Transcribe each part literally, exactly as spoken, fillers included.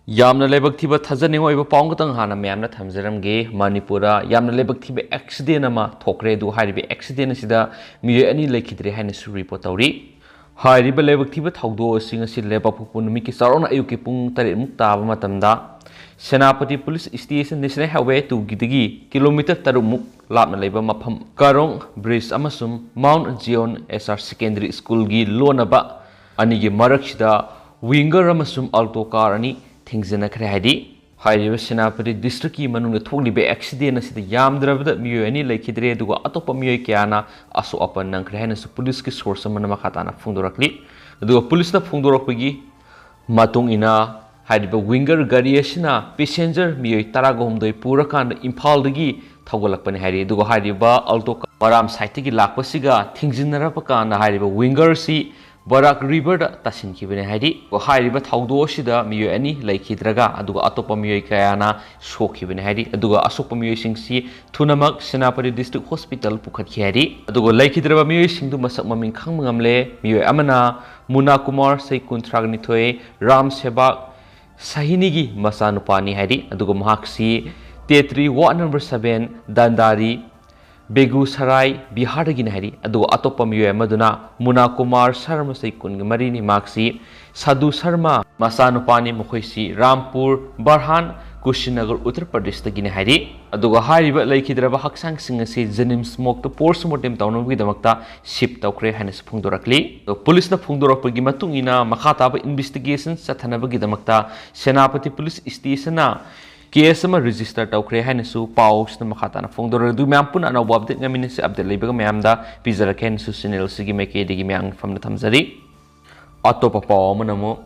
ꯌꯥꯝꯅ ꯂꯥꯏꯕꯛ ꯊꯤꯕ, ꯊꯥꯖꯅꯤꯡꯉꯥꯏ ꯑꯣꯏꯕ ꯄꯥꯎ ꯈꯛꯇꯪ ꯍꯥꯟꯅ ꯃꯌꯥꯝꯅ ꯊꯝꯖꯔꯝꯒꯦ꯫ ꯃꯅꯤꯄꯨꯔꯗ ꯌꯥꯝꯅ ꯂꯥꯏꯕꯛ ꯊꯤꯕ ꯑꯦꯛꯁꯤꯗꯦꯟ ꯑꯃ ꯊꯣꯛꯈ꯭ꯔꯦ꯫ ꯑꯗꯨ ꯍꯥꯏꯔꯤꯕ ꯑꯦꯛꯁꯤꯗꯦꯟ ꯑꯁꯤꯗ ꯃꯤꯑꯣꯏ ꯑꯅꯤ ꯂꯩꯈꯤꯗ꯭ꯔꯦ ꯍꯥꯏꯅꯁꯨ ꯔꯤꯄꯣꯔꯠ ꯇꯧꯔꯤ꯫ ꯍꯥꯏꯔꯤꯕ ꯂꯥꯏꯕꯛ ꯊꯤꯕ ꯊꯧꯗꯣꯛ ꯑꯁꯤ ꯉꯁꯤ ꯂꯩꯕꯥꯛꯄꯣꯛꯄ ꯅꯨꯃꯤꯠꯀꯤ ꯆꯥꯎꯔꯥꯛꯅ ꯑꯌꯨꯛꯀꯤ ꯄꯨꯡ ꯇꯔꯦꯠꯃꯨꯛ ꯇꯥꯕ ꯃꯇꯝꯗ Senapati police station national highway ꯇꯨꯒꯤꯗꯒꯤ ꯀꯤꯂꯣꯃꯤꯇꯔ ꯇꯔꯨꯛꯃꯨꯛ ꯂꯥꯞꯅ ꯂꯩꯕ ꯃꯐꯝ ꯀꯥꯔꯣꯡ ꯕ꯭ꯔꯤꯖ ꯑꯃꯁꯨꯡ Mount Zion S R secondary ꯁ꯭ꯀꯨꯜꯒꯤ ꯂꯣꯟꯅꯕ ꯑꯅꯤꯒꯤ ꯃꯔꯛꯁꯤꯗ ꯋꯤꯡꯒꯔ ꯑꯃꯁꯨꯡ ꯑꯜꯇꯣ ꯀꯥꯔ ꯑꯅꯤ ꯊꯦꯡꯖꯤꯟꯅꯈ꯭ꯔꯦ ꯍꯥꯏꯗꯤ ꯍꯥꯏꯔꯤꯕ ꯁꯦꯅꯥꯄꯇꯤ ꯗꯤꯁꯇ꯭ꯔꯤꯛꯀꯤ ꯃꯅꯨꯡꯗ ꯊꯣꯛꯂꯤꯕ ꯑꯦꯛꯁꯤꯗꯦꯟ ꯑꯁꯤꯗ ꯌꯥꯝꯗ꯭ꯔꯕꯗ ꯃꯤꯑꯣꯏ ꯑꯅꯤ ꯂꯩꯈꯤꯗ꯭ꯔꯦ, ꯑꯗꯨꯒ ꯑꯇꯣꯞꯄ ꯃꯤꯑꯣꯏ ꯀꯌꯥꯅ ꯑꯁꯣꯛ ꯑꯄꯟ ꯅꯪꯈ꯭ꯔꯦ ꯍꯥꯏꯅꯁꯨ ꯄꯨꯂꯤꯁꯀꯤ ꯁꯣꯔꯁ ꯑꯃꯅ ꯃꯈꯥ ꯇꯥꯅ ꯐꯣꯡꯗꯣꯔꯛꯂꯤ꯫ ꯑꯗꯨꯒ ꯄꯨꯂꯤꯁꯅ ꯐꯣꯡꯗꯣꯔꯛꯄꯒꯤ ꯃꯇꯨꯡ ꯏꯟꯅ ꯍꯥꯏꯔꯤꯕ ꯋꯤꯡꯒꯔ ꯒꯥꯔꯤ ꯑꯁꯤꯅ ꯄꯦꯁꯦꯟꯖꯔ ꯃꯤꯑꯣꯏ ꯇꯔꯥꯒ ꯍꯨꯝꯗꯣꯏ ꯄꯨꯔꯀꯥꯟꯗ ꯏꯝꯐꯥꯜꯗꯒꯤ ꯊꯧꯒꯠꯂꯛꯄꯅꯤ ꯍꯥꯏꯔꯤ꯫ ꯑꯗꯨꯒ ꯍꯥꯏꯔꯤꯕ ꯑꯜꯇꯣ ꯃꯔꯥꯝ ꯁꯥꯏꯠꯇꯒꯤ ꯂꯥꯛꯄꯁꯤꯒ ꯊꯤꯡꯖꯤꯟꯅꯔꯛꯄ ꯀꯥꯟꯗ ꯍꯥꯏꯔꯤꯕ ꯋꯤꯡꯒꯔꯁꯤ ꯕꯔꯥꯛ ꯔꯤꯚꯔꯗ ꯇꯥꯁꯤꯟꯈꯤꯕꯅꯤ ꯍꯥꯏꯔꯤ꯫ ꯍꯥꯏꯔꯤꯕ ꯊꯧꯗꯣꯛ ꯑꯁꯤꯗ ꯃꯤꯑꯣꯏ ꯑꯅꯤ ꯂꯩꯈꯤꯗ꯭ꯔꯒ ꯑꯗꯨꯒ ꯑꯇꯣꯞꯄ ꯃꯤꯑꯣꯏ ꯀꯌꯥꯅ ꯁꯣꯛꯈꯤꯕꯅꯤ ꯍꯥꯏꯔꯤ꯫ ꯑꯗꯨꯒ ꯑꯁꯣꯛꯄ ꯃꯤꯑꯣꯏꯁꯤꯡꯁꯤ ꯊꯨꯅꯃꯛ ꯁꯦꯅꯥꯄꯇꯤ ꯗꯤꯁꯇ꯭ꯔꯤꯛ ꯍꯣꯁꯄꯤꯇꯥꯜ ꯄꯨꯈꯠꯈꯤ ꯍꯥꯏꯔꯤ꯫ ꯑꯗꯨꯒ ꯂꯩꯈꯤꯗ꯭ꯔꯕ ꯃꯤꯑꯣꯏꯁꯤꯡꯗꯨ ꯃꯁꯛ ꯃꯃꯤꯡ ꯈꯪꯕ ꯉꯝꯂꯦ꯫ ꯃꯤꯑꯣꯏ ꯑꯃꯅ ꯃꯨꯅꯥ ꯀꯨꯃꯥꯔ, ꯆꯍꯤ ꯀꯨꯟꯊ꯭ꯔꯥꯅꯤꯊꯣꯏ, ꯔꯥꯝ ꯁꯦꯕꯥꯛ ꯁꯍꯤꯅꯤꯒꯤ ꯃꯆꯥꯅꯨꯄꯥꯅꯤ ꯍꯥꯏꯔꯤ꯫ ꯑꯗꯨꯒ ꯃꯍꯥꯛꯁꯤ ꯇꯦꯇ꯭ꯔꯤ ꯋꯥꯔꯗ ꯅꯝꯕꯔ ꯁꯚꯦꯟ ꯗꯟꯗꯥꯔꯤ ꯕꯦꯒꯨꯁꯔꯥꯏ, ꯕꯤꯍꯥꯔꯗꯒꯤꯅꯤ ꯍꯥꯏꯔꯤ꯫ ꯑꯗꯨꯒ ꯑꯇꯣꯞꯄ ꯃꯤꯑꯣꯏ ꯑꯃꯗꯨꯅ ꯃꯨꯅꯥ ꯀꯨꯃꯥꯔ ꯁꯔꯃ, ꯆꯍꯤ ꯀꯨꯟꯒ ꯃꯔꯤꯅꯤ, ꯃꯍꯥꯛꯁꯤ ꯁꯥꯙꯨ ꯁꯔꯃ ꯃꯆꯥꯅꯨꯄꯥꯅꯤ꯫ ꯃꯈꯣꯏꯁꯤ ꯔꯥꯝꯄꯨꯔ ꯕꯔꯍꯥꯟ, ꯀꯨꯁꯤꯅꯒꯔ, ꯎꯠꯇꯔ ꯄ꯭ꯔꯗꯦꯁꯇꯒꯤꯅꯤ ꯍꯥꯏꯔꯤ꯫ ꯑꯗꯨꯒ ꯍꯥꯏꯔꯤꯕ ꯂꯩꯈꯤꯗ꯭ꯔꯕ ꯍꯛꯆꯥꯡꯁꯤꯡ ꯑꯁꯤ ꯖꯦꯅꯤꯝꯁ ꯃꯣꯔꯒꯇ ꯄꯣꯁꯃꯣꯔꯇꯦꯝ ꯇꯧꯅꯕꯒꯤꯗꯃꯛꯇ ꯁꯤꯞ ꯇꯧꯈ꯭ꯔꯦ ꯍꯥꯏꯅꯁꯨ ꯐꯣꯡꯗꯣꯔꯛꯂꯤ꯫ ꯑꯗꯣ ꯄꯨꯂꯤꯁꯅ ꯐꯣꯡꯗꯣꯔꯛꯄꯒꯤ ꯃꯇꯨꯡ ꯏꯟꯅ ꯃꯈꯥ ꯇꯥꯕ ꯏꯟꯚꯦꯁꯇꯤꯒꯦꯁꯟ ꯆꯠꯊꯅꯕꯒꯤꯗꯃꯛꯇ ꯁꯦꯅꯥꯄꯇꯤ ꯄꯨꯂꯤꯁ ꯁ꯭ꯇꯦꯁꯟꯅ ꯀꯦꯁ ꯑꯃ ꯔꯦꯖꯤꯁꯇꯔ ꯇꯧꯈ꯭ꯔꯦ ꯍꯥꯏꯅꯁꯨ ꯄꯥꯎꯁꯤꯅ ꯃꯈꯥ ꯇꯥꯅ ꯐꯣꯡꯗꯣꯔꯛꯂꯤ꯫ ꯑꯗꯨ ꯃꯌꯥꯝ ꯄꯨꯟꯅ ꯑꯅꯧꯕ ꯑꯞꯗꯦꯠ ꯉꯥꯏꯃꯤꯟꯅꯁꯤ꯫ ꯑꯞꯗꯦꯠ ꯂꯩꯕꯒ ꯃꯌꯥꯝꯗ ꯄꯤꯖꯔꯛꯀꯦ ꯍꯥꯏꯅꯁꯨ ꯆꯦꯅꯦꯜꯁꯤꯒꯤ ꯃꯥꯏꯀꯩꯗꯒꯤ ꯃꯌꯥꯝꯒꯤ ꯃꯐꯝꯗ ꯊꯝꯖꯔꯤ꯫ ꯑꯇꯣꯞꯄ ꯄꯥꯎ ꯑꯃꯅ ꯑꯃꯨꯛ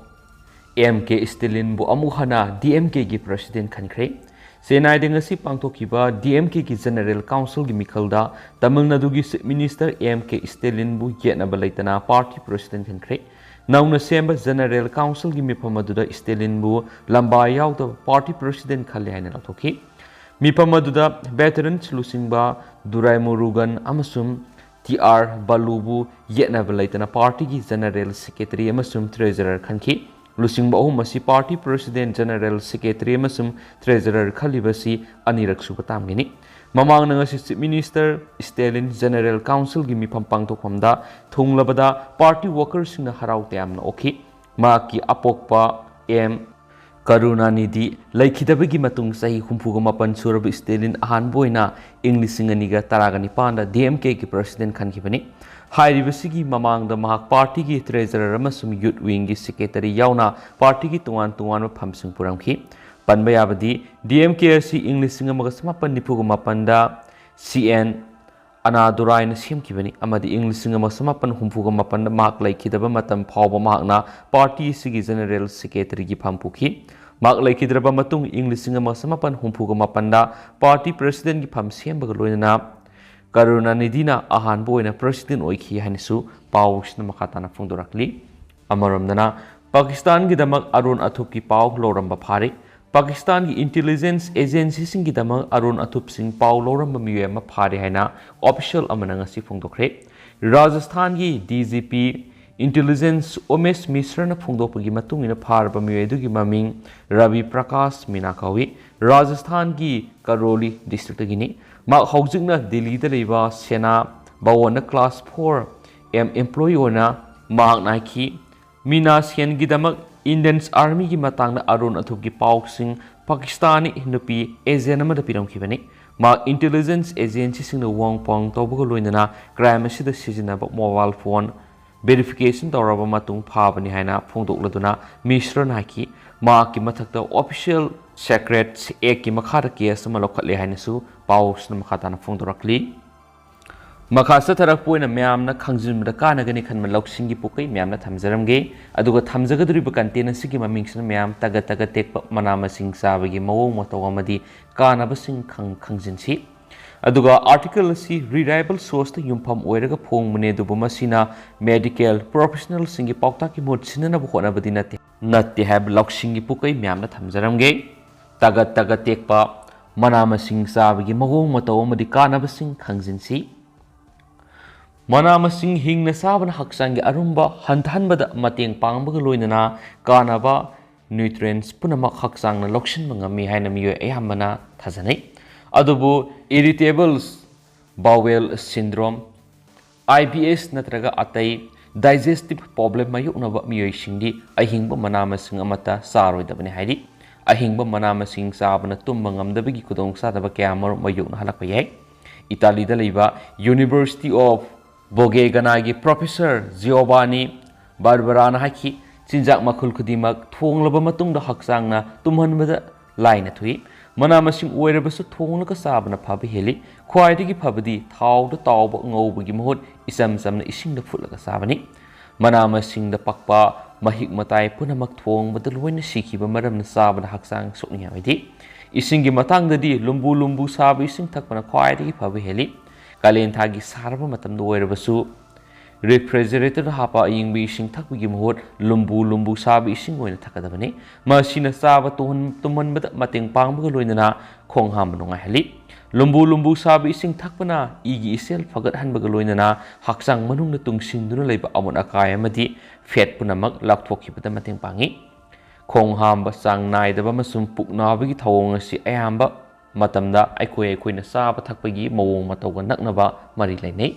ꯑꯦꯝ ꯀꯦ ꯁ꯭ꯇꯦꯂꯤꯟꯕꯨ ꯑꯃꯨꯛ ꯍꯟꯅ ꯗꯤ ꯑꯦꯝ ꯀꯦꯒꯤ ꯄ꯭ꯔꯁꯤꯗꯦꯟ ꯈꯟꯈ꯭ꯔꯦ꯫ ꯆꯦꯟꯅꯥꯏꯗ ꯉꯁꯤ ꯄꯥꯡꯊꯣꯛꯈꯤꯕ ꯗꯤ ꯑꯦꯝ ꯀꯦꯒꯤ ꯖꯦꯅꯔꯦꯜ ꯀꯥꯎꯟꯁꯤꯜꯒꯤ ꯃꯤꯈꯜꯗ ꯇꯥꯃꯤꯜ ꯅꯥꯗꯨꯒꯤ ꯆꯤꯐ ꯃꯤꯅꯤꯁꯇꯔ ꯑꯦꯝ ꯀꯦ ꯁ꯭ꯇꯦꯂꯤꯟꯕꯨ ꯌꯦꯠꯅꯕ ꯂꯩꯇꯅ ꯄꯥꯔꯇꯤ ꯄ꯭ꯔꯁꯤꯗꯦꯟ ꯈꯟꯈ꯭ꯔꯦ꯫ ꯅꯧꯅ ꯁꯦꯝꯕ ꯖꯦꯅꯔꯦꯜ ꯀꯥꯎꯟꯁꯤꯜꯒꯤ ꯃꯤꯐꯝ ꯑꯗꯨꯗ ꯁ꯭ꯇꯦꯂꯤꯟꯕꯨ ꯂꯝꯕꯥ ꯌꯥꯎꯗꯕ ꯄꯥꯔꯇꯤ ꯄ꯭ꯔꯁꯤꯗꯦꯟ ꯈꯜꯂꯦ ꯍꯥꯏꯅ ꯂꯥꯎꯊꯣꯛꯈꯤ꯫ ꯃꯤꯐꯝ ꯑꯗꯨꯗ ꯚꯦꯇꯔꯟꯁ ꯂꯨꯆꯤꯡꯕ ꯗꯨꯔꯥꯏꯃꯨꯔꯨꯒꯟ ꯑꯃꯁꯨꯡ ꯇꯤ ꯑꯥꯔ ꯕꯥꯂꯨꯕꯨ ꯌꯦꯠꯅꯕ ꯂꯩꯇꯅ ꯄꯥꯔꯇꯤꯒꯤ ꯖꯦꯅꯔꯦꯜ ꯁꯦꯀ꯭ꯔꯦꯇꯔꯤ ꯑꯃꯁꯨꯡ ꯇ꯭ꯔꯦꯖꯔꯔ ꯈꯟꯈꯤ꯫ ꯂꯨꯆꯤꯡꯕ ꯑꯍꯨꯝ ꯑꯁꯤ party president, general secretary ꯑꯃꯁꯨꯡ treasurer ꯈꯜꯂꯤꯕ ꯑꯁꯤ ꯑꯅꯤꯔꯛ ꯁꯨꯕ ꯇꯥꯝꯒꯤꯅꯤ꯫ ꯃꯃꯥꯡꯗ ꯉꯁꯤ Chief Minister Stalin General Councilꯒꯤ ꯃꯤꯐꯝ ꯄꯥꯡꯊꯣꯛꯐꯝꯗ ꯊꯨꯡꯂꯕꯗ party workerꯁꯤꯡꯅ ꯍꯔꯥꯎ ꯇꯌꯥꯝꯅ ꯑꯣꯛꯈꯤ꯫ ꯃꯍꯥꯛꯀꯤ ꯑꯄꯣꯛꯄ ꯑꯦꯝ ꯀꯔꯨꯅꯥꯅꯤꯙꯤ ꯂꯩꯈꯤꯗꯕꯒꯤ ꯃꯇꯨꯡ ꯆꯍꯤ ꯍꯨꯝꯐꯨꯒ ꯃꯥꯄꯟ ꯁꯨꯔꯕ ꯁ꯭ꯇꯦꯂꯤꯟ ꯑꯍꯥꯟꯕ ꯑꯣꯏꯅ ꯏꯪ ꯂꯤꯁꯤꯡ ꯑꯅꯤꯒ ꯇꯔꯥꯒ ꯅꯤꯄꯥꯟꯗ DMKꯒꯤ president ꯈꯟꯈꯤꯕꯅꯤ꯫ ꯍꯥꯏꯔꯤꯕꯁꯤꯒꯤ ꯃꯃꯥꯡꯗ ꯃꯍꯥꯛ partyꯒꯤ treasurer ꯑꯃꯁꯨꯡ youth wingꯒꯤ secretary ꯌꯥꯎꯅ partyꯒꯤ ꯇꯣꯉꯥꯟ ꯇꯣꯉꯥꯟꯕ ꯐꯝꯁꯤꯡ ꯄꯨꯔꯝꯈꯤ꯫ ꯄꯟꯕ ꯌꯥꯕꯗꯤ, DMK ꯑꯁꯤ ꯏꯪ ꯂꯤꯁꯤꯡ ꯑꯃꯒ ꯆꯃꯥꯄꯟ ꯅꯤꯐꯨꯒ ꯃꯥꯄꯟꯗ ꯁꯤ ꯑꯦꯟ ꯑꯅꯥꯗꯨꯔꯥꯏꯅ ꯁꯦꯝꯈꯤꯕꯅꯤ ꯑꯃꯗꯤ ꯏꯪ ꯂꯤꯁꯤꯡ ꯑꯃꯒ ꯆꯃꯥꯄꯟ ꯍꯨꯝꯐꯨꯒ ꯃꯥꯄꯟꯗ ꯃꯍꯥꯛ ꯂꯩꯈꯤꯗꯕ ꯃꯇꯝ ꯐꯥꯎꯕ ꯃꯍꯥꯛꯅ party ꯑꯁꯤꯒꯤ general secretaryꯒꯤ ꯐꯝ ꯄꯨꯈꯤ꯫ ꯃꯍꯥꯛ ꯂꯩꯈꯤꯗ꯭ꯔꯕ ꯃꯇꯨꯡ ꯏꯪ ꯂꯤꯁꯤꯡ ꯑꯃꯒ ꯆꯃꯥꯄꯟ ꯍꯨꯝꯐꯨꯒ ꯃꯥꯄꯟꯗ party presidentꯒꯤ ꯐꯝ ꯁꯦꯝꯕꯒ ꯂꯣꯏꯅꯅ ꯀꯔꯨꯅꯥꯅꯤꯙꯤꯅ ꯑꯍꯥꯟꯕ ꯑꯣꯏꯅ president ꯑꯣꯏꯈꯤ ꯍꯥꯏꯅꯁꯨ ꯄꯥꯎꯁꯤꯅ ꯃꯈꯥ ꯇꯥꯅ ꯐꯣꯡꯗꯣꯔꯛꯂꯤ꯫ ꯑꯃꯔꯣꯝꯗꯅ, ꯄꯥꯀꯤꯁꯇꯥꯟꯒꯤꯗꯃꯛ ꯑꯔꯣꯟ ꯑꯊꯨꯞꯀꯤ ꯄꯥꯎ ꯂꯧꯔꯝꯕ ꯐꯥꯔꯦ꯫ ꯄꯥꯀꯤꯁꯇꯥꯟꯒꯤ intelligence agencyꯁꯤꯡꯒꯤꯗꯃꯛ ꯑꯔꯣꯟ ꯑꯊꯨꯞꯁꯤꯡ ꯄꯥꯎ ꯂꯧꯔꯝꯕ ꯃꯤꯑꯣꯏ ꯑꯃ ꯐꯥꯔꯦ ꯍꯥꯏꯅ official ꯑꯃꯅ ꯉꯁꯤ ꯐꯣꯡꯗꯣꯛꯈ꯭ꯔꯦ꯫ ꯔꯥꯖꯁꯊꯥꯟꯒꯤ DGP intelligence ꯎꯃꯦꯁ ꯃꯤꯁ꯭ꯔꯅ ꯐꯣꯡꯗꯣꯛꯄꯒꯤ ꯃꯇꯨꯡ ꯏꯟꯅ, ꯐꯥꯔꯕ ꯃꯤꯑꯣꯏ ꯑꯗꯨꯒꯤ ꯃꯃꯤꯡ ꯔꯕꯤ ꯄ꯭ꯔꯀꯥꯁ ꯃꯤꯅꯥ ꯀꯧꯏ꯫ ꯔꯥꯖꯁꯊꯥꯟꯒꯤ ꯀꯔꯣꯂꯤ districtꯇꯒꯤꯅꯤ꯫ ꯃꯍꯥꯛ ꯍꯧꯖꯤꯛꯅ ꯗꯤꯜꯂꯤꯗ ꯂꯩꯕ ꯁꯦꯅꯥ ꯚꯋꯟꯗ class four M employee ꯑꯣꯏꯅ ꯃꯍꯥꯛ ꯅꯥꯏꯈꯤ꯫ ꯃꯤꯅꯥ ꯁꯦꯟꯒꯤꯗꯃꯛ Indian Armyꯒꯤ ꯃꯇꯥꯡꯗ ꯑꯔꯣꯟ ꯑꯊꯨꯞꯀꯤ ꯄꯥꯎꯁꯤꯡ ꯄꯥꯀꯤꯁꯇꯥꯅꯤ ꯅꯨꯄꯤ agent ꯑꯃꯗ ꯄꯤꯔꯝꯈꯤꯕꯅꯤ꯫ ꯃꯍꯥꯛ intelligence agencyꯁꯤꯡꯅ ꯋꯥꯡ ꯄꯥꯎꯡ ꯇꯧꯕꯒ ꯂꯣꯏꯅꯅ crime ꯑꯁꯤꯗ ꯁꯤꯖꯤꯟꯅꯕ mobile phone verification ꯇꯧꯔꯕ ꯃꯇꯨꯡ ꯐꯥꯕꯅꯤ ꯍꯥꯏꯅ ꯐꯣꯡꯗꯣꯛꯂꯗꯨꯅ ꯃꯤꯁ꯭ꯔꯅ ꯍꯥꯏꯈꯤ꯫ ꯃꯍꯥꯛꯀꯤ ꯃꯊꯛꯇ Official Secrets Actꯀꯤ ꯃꯈꯥꯗ case ꯑꯃ ꯂꯧꯈꯠꯂꯦ ꯍꯥꯏꯅꯁꯨ ꯄꯥꯎꯁꯤꯅ ꯃꯈꯥ ꯇꯥꯅ ꯐꯣꯡꯗꯣꯔꯛꯂꯤ꯫ ꯃꯈꯥ ꯆꯠꯊꯔꯛꯄ ꯑꯣꯏꯅ ꯃꯌꯥꯝꯅ ꯈꯪꯖꯤꯟꯕꯗ ꯀꯥꯟꯅꯒꯅꯤ ꯈꯟꯕ ꯂꯧꯁꯤꯡꯒꯤ ꯄꯨꯀꯩ ꯃꯌꯥꯝꯅ ꯊꯝꯖꯔꯝꯒꯦ꯫ ꯑꯗꯨꯒ ꯊꯝꯖꯒꯗꯧꯔꯤꯕ content ꯑꯁꯤꯒꯤ ꯃꯃꯤꯡꯁꯤꯅ ꯃꯌꯥꯝ ꯇꯒꯠ ꯇꯒꯠ ꯇꯦꯛꯄ ꯃꯅꯥ ꯃꯁꯤꯡ ꯆꯥꯕꯒꯤ ꯃꯑꯣꯡ ꯃꯇꯧ ꯑꯃꯗꯤ ꯀꯥꯟꯅꯕꯁꯤꯡ ꯈꯪ-, ꯈꯪꯖꯤꯟꯁꯤ꯫ ꯑꯗꯨꯒ article ꯑꯁꯤ reliable sourceꯇ ꯌꯨꯝꯐꯝ ꯑꯣꯏꯔꯒ ꯐꯣꯡꯕꯅꯤ, ꯑꯗꯨꯕꯨ ꯃꯁꯤꯅ medical professionalꯁꯤꯡꯒꯤ ꯄꯥꯎꯇꯥꯛꯀꯤ ꯃꯍꯨꯠ ꯁꯤꯟꯅꯅꯕ ꯍꯣꯠꯅꯕꯗꯤ ꯅꯠꯇꯦ꯫ ꯅꯠꯇꯦ ꯍꯥꯏꯕ ꯂꯧꯁꯤꯡꯒꯤ ꯄꯨꯀꯩ ꯃꯌꯥꯝꯅ ꯊꯝꯖꯔꯝꯒꯦ꯫ ꯇꯒꯠ ꯇꯒꯠ ꯇꯦꯛꯄ ꯃꯅꯥ ꯃꯁꯤꯡ ꯆꯥꯕꯒꯤ ꯃꯑꯣꯡ ꯃꯇꯧ ꯑꯃꯗꯤ ꯀꯥꯟꯅꯕꯁꯤꯡ ꯈꯪꯖꯤꯟꯁꯤ꯫ ꯃꯅꯥ ꯃꯁꯤꯡ ꯍꯤꯡꯅ ꯆꯥꯕꯅ ꯍꯛꯆꯥꯡꯒꯤ ꯑꯔꯨꯝꯕ ꯍꯟꯊꯍꯟꯕꯗ ꯃꯇꯦꯡ ꯄꯥꯡꯕꯒ ꯂꯣꯏꯅꯅ ꯀꯥꯟꯅꯕ nutrients ꯄꯨꯝꯅꯃꯛ ꯍꯛꯆꯥꯡꯅ ꯂꯧꯁꯤꯟꯕ ꯉꯝꯃꯤ ꯍꯥꯏꯅ ꯃꯤꯑꯣꯏ ꯑꯌꯥꯝꯕꯅ ꯊꯥꯖꯅꯩ꯫ ꯑꯗꯨꯕꯨ irritable bowel syndrome, I B S ꯅꯠꯇ꯭ꯔꯒ ꯑꯇꯩ digestive problem ꯃꯥꯌꯣꯛꯅꯕ ꯃꯤꯑꯣꯏꯁꯤꯡꯗꯤ ꯑꯍꯤꯡꯕ ꯃꯅꯥ ꯃꯁꯤꯡ ꯑꯃꯠꯇ ꯆꯥꯔꯣꯏꯗꯕꯅꯤ ꯍꯥꯏꯔꯤ꯫ ꯑꯍꯤꯡꯕ ꯃꯅꯥ ꯃꯁꯤꯡ ꯆꯥꯕꯅ ꯇꯨꯝꯕ ꯉꯝꯗꯕꯒꯤ ꯈꯨꯗꯣꯡꯆꯥꯗꯕ ꯀꯌꯥ ꯑꯃꯔꯣꯝ ꯃꯥꯌꯣꯛꯅꯍꯜꯂꯛꯄ ꯌꯥꯏ꯫ ꯏꯇꯥꯂꯤꯗ ꯂꯩꯕ University of Bologna ꯒꯤ professor Giovanni Barbera ꯅ ꯍꯥꯏꯈꯤ, ꯆꯤꯟꯖꯥꯛ ꯃꯈꯜ ꯈꯨꯗꯤꯡꯃꯛ ꯊꯣꯡꯂꯕ ꯃꯇꯨꯡꯗ ꯍꯛꯆꯥꯡꯅ ꯇꯨꯝꯍꯟꯕꯗ ꯂꯥꯏꯅ ꯊꯣꯛꯏ꯫ ꯃꯅꯥ ꯃꯁꯤꯡ ꯑꯣꯏꯔꯕꯁꯨ ꯊꯣꯡꯂꯒ ꯆꯥꯕꯅ ꯐꯕ ꯍꯦꯜꯂꯤ꯫ ꯈ꯭ꯋꯥꯏꯗꯒꯤ ꯐꯕꯗꯤ ꯊꯥꯎꯗ ꯇꯥꯎꯕ ꯉꯧꯕꯒꯤ ꯃꯍꯨꯠ ꯏꯆꯝ ꯆꯝꯅ ꯏꯁꯤꯡꯗ ꯐꯨꯠꯂꯒ ꯆꯥꯕꯅꯤ꯫ ꯃꯅꯥ ꯃꯁꯤꯡꯗ ꯄꯛꯄ ꯃꯍꯤꯛ ꯃꯇꯥꯏ ꯄꯨꯝꯅꯃꯛ ꯊꯣꯡꯕꯗ ꯂꯣꯏꯅ ꯁꯤꯈꯤꯕ ꯃꯔꯝꯅ ꯆꯥꯕꯗ ꯍꯛꯆꯥꯡ ꯁꯣꯛꯅꯤꯡꯉꯥꯏ ꯑꯣꯏꯗꯦ꯫ ꯏꯁꯤꯡꯒꯤ ꯃꯇꯥꯡꯗꯗꯤ ꯂꯨꯝꯕꯨ ꯂꯨꯝꯕꯨ ꯁꯥꯕ ꯏꯁꯤꯡ ꯊꯛꯄꯅ ꯈ꯭ꯋꯥꯏꯗꯒꯤ ꯐꯕ ꯍꯦꯜꯂꯤ꯫ ꯀꯥꯂꯦꯟ ꯊꯥꯒꯤ ꯁꯥꯔꯕ ꯃꯇꯝꯗ ꯑꯣꯏꯔꯕꯁꯨ refrigerator ꯗ ꯍꯥꯞꯄ ꯑꯏꯪꯕ ꯏꯁꯤꯡ ꯊꯛꯄꯒꯤ ꯃꯍꯨꯠ ꯂꯨꯝꯕꯨ ꯂꯨꯝꯕꯨ ꯁꯥꯕ ꯏꯁꯤꯡ ꯑꯣꯏꯅ ꯊꯛꯀꯗꯕꯅꯤ꯫ ꯃꯁꯤꯅ ꯆꯥꯕ ꯇꯨꯍꯟ-, ꯇꯨꯝꯍꯟꯕꯗ ꯃꯇꯦꯡ ꯄꯥꯡꯕꯒ ꯂꯣꯏꯅꯅ ꯈꯣꯡ ꯍꯥꯝꯕ ꯅꯨꯡꯉꯥꯏꯍꯜꯂꯤ꯫ ꯂꯨꯝꯕꯨ ꯂꯨꯝꯕꯨ ꯁꯥꯕ ꯏꯁꯤꯡ ꯊꯛꯄꯅ ꯏꯒꯤ ꯏꯆꯦꯜ ꯐꯒꯠꯍꯟꯕꯒ ꯂꯣꯏꯅꯅ ꯍꯛꯆꯥꯡ ꯃꯅꯨꯡꯗ ꯇꯨꯡꯁꯤꯟꯗꯨꯅ ꯂꯩꯕ ꯑꯃꯣꯠ ꯑꯀꯥꯏ ꯑꯃꯗꯤ fat ꯄꯨꯝꯅꯃꯛ ꯂꯧꯊꯣꯛꯈꯤꯕꯗ ꯃꯇꯦꯡ ꯄꯥꯡꯏ꯫ ꯈꯣꯡ ꯍꯥꯝꯕ ꯆꯥꯡ ꯅꯥꯏꯗꯕ ꯑꯃꯁꯨꯡ ꯄꯨꯛ ꯅꯥꯕꯒꯤ ꯊꯧꯑꯣꯡ ꯑꯁꯤ ꯑꯌꯥꯝꯕ ꯃꯇꯝꯗ ꯑꯩꯈꯣꯏ ꯑꯩꯈꯣꯏꯅ ꯆꯥꯕ ꯊꯛꯄꯒꯤ ꯃꯑꯣꯡ ꯃꯇꯧꯒ ꯅꯛꯅꯕ ꯃꯔꯤ ꯂꯩꯅꯩ꯫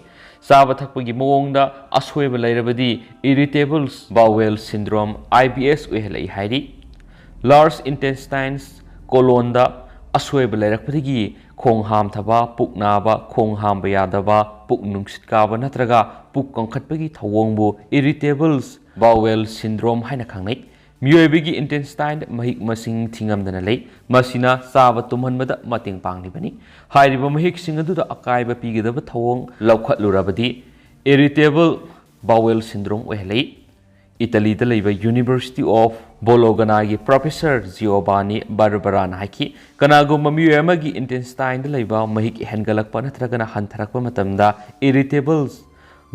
ꯆꯥꯕ ꯊꯛꯄꯒꯤ ꯃꯑꯣꯡꯗ ꯑꯁꯣꯏꯕ ꯂꯩꯔꯕꯗꯤ irritable bowel syndrome, I B S ꯑꯣꯏꯍꯜꯂꯛꯏ ꯍꯥꯏꯔꯤ꯫ Large intestines, colon ꯗ ꯑꯁꯣꯏꯕ ꯂꯩꯔꯛꯄꯗꯒꯤ ꯈꯣꯡ ꯍꯥꯝꯊꯕ, ꯄꯨꯛ ꯅꯥꯕ, ꯈꯣꯡ ꯍꯥꯝꯕ ꯌꯥꯗꯕ, ꯄꯨꯛ ꯅꯨꯡꯁꯤꯠ ꯀꯥꯕ ꯅꯠꯇ꯭ꯔꯒ ꯄꯨꯛ ꯀꯪꯈꯠꯄꯒꯤ ꯊꯧꯑꯣꯡꯕꯨ irritable bowel syndrome ꯍꯥꯏꯅ ꯈꯪꯅꯩ꯫ ꯃꯤꯑꯣꯏꯕꯒꯤ intestine ꯗ ꯃꯍꯤꯛ ꯃꯁꯤꯡ ꯊꯤꯉꯝꯗꯅ ꯂꯩ, ꯃꯁꯤꯅ ꯆꯥꯕ ꯇꯨꯝꯍꯟꯕꯗ ꯃꯇꯦꯡ ꯄꯥꯡꯂꯤꯕꯅꯤ꯫ ꯍꯥꯏꯔꯤꯕ ꯃꯍꯤꯛꯁꯤꯡ ꯑꯗꯨꯗ ꯑꯀꯥꯏꯕ ꯄꯤꯒꯗꯕ ꯊꯧꯑꯣꯡ ꯂꯧꯈꯠꯂꯨꯔꯕꯗꯤ irritable bowel syndrome ꯑꯣꯏꯍꯜꯂꯤ꯫ ꯏꯇꯥꯂꯤꯗ ꯂꯩꯕ University of Bologna ꯒꯤ professor Giovanni Barbera ꯅ ꯍꯥꯏꯈꯤ, ꯀꯅꯥꯒꯨꯝꯕ ꯃꯤꯑꯣꯏ ꯑꯃꯒꯤ intestine ꯗ ꯂꯩꯕ ꯃꯍꯤꯛ ꯍꯦꯟꯒꯠꯂꯛꯄ ꯅꯠꯇ꯭ꯔꯒꯅ ꯍꯟꯊꯔꯛꯄ ꯃꯇꯝꯗ irritable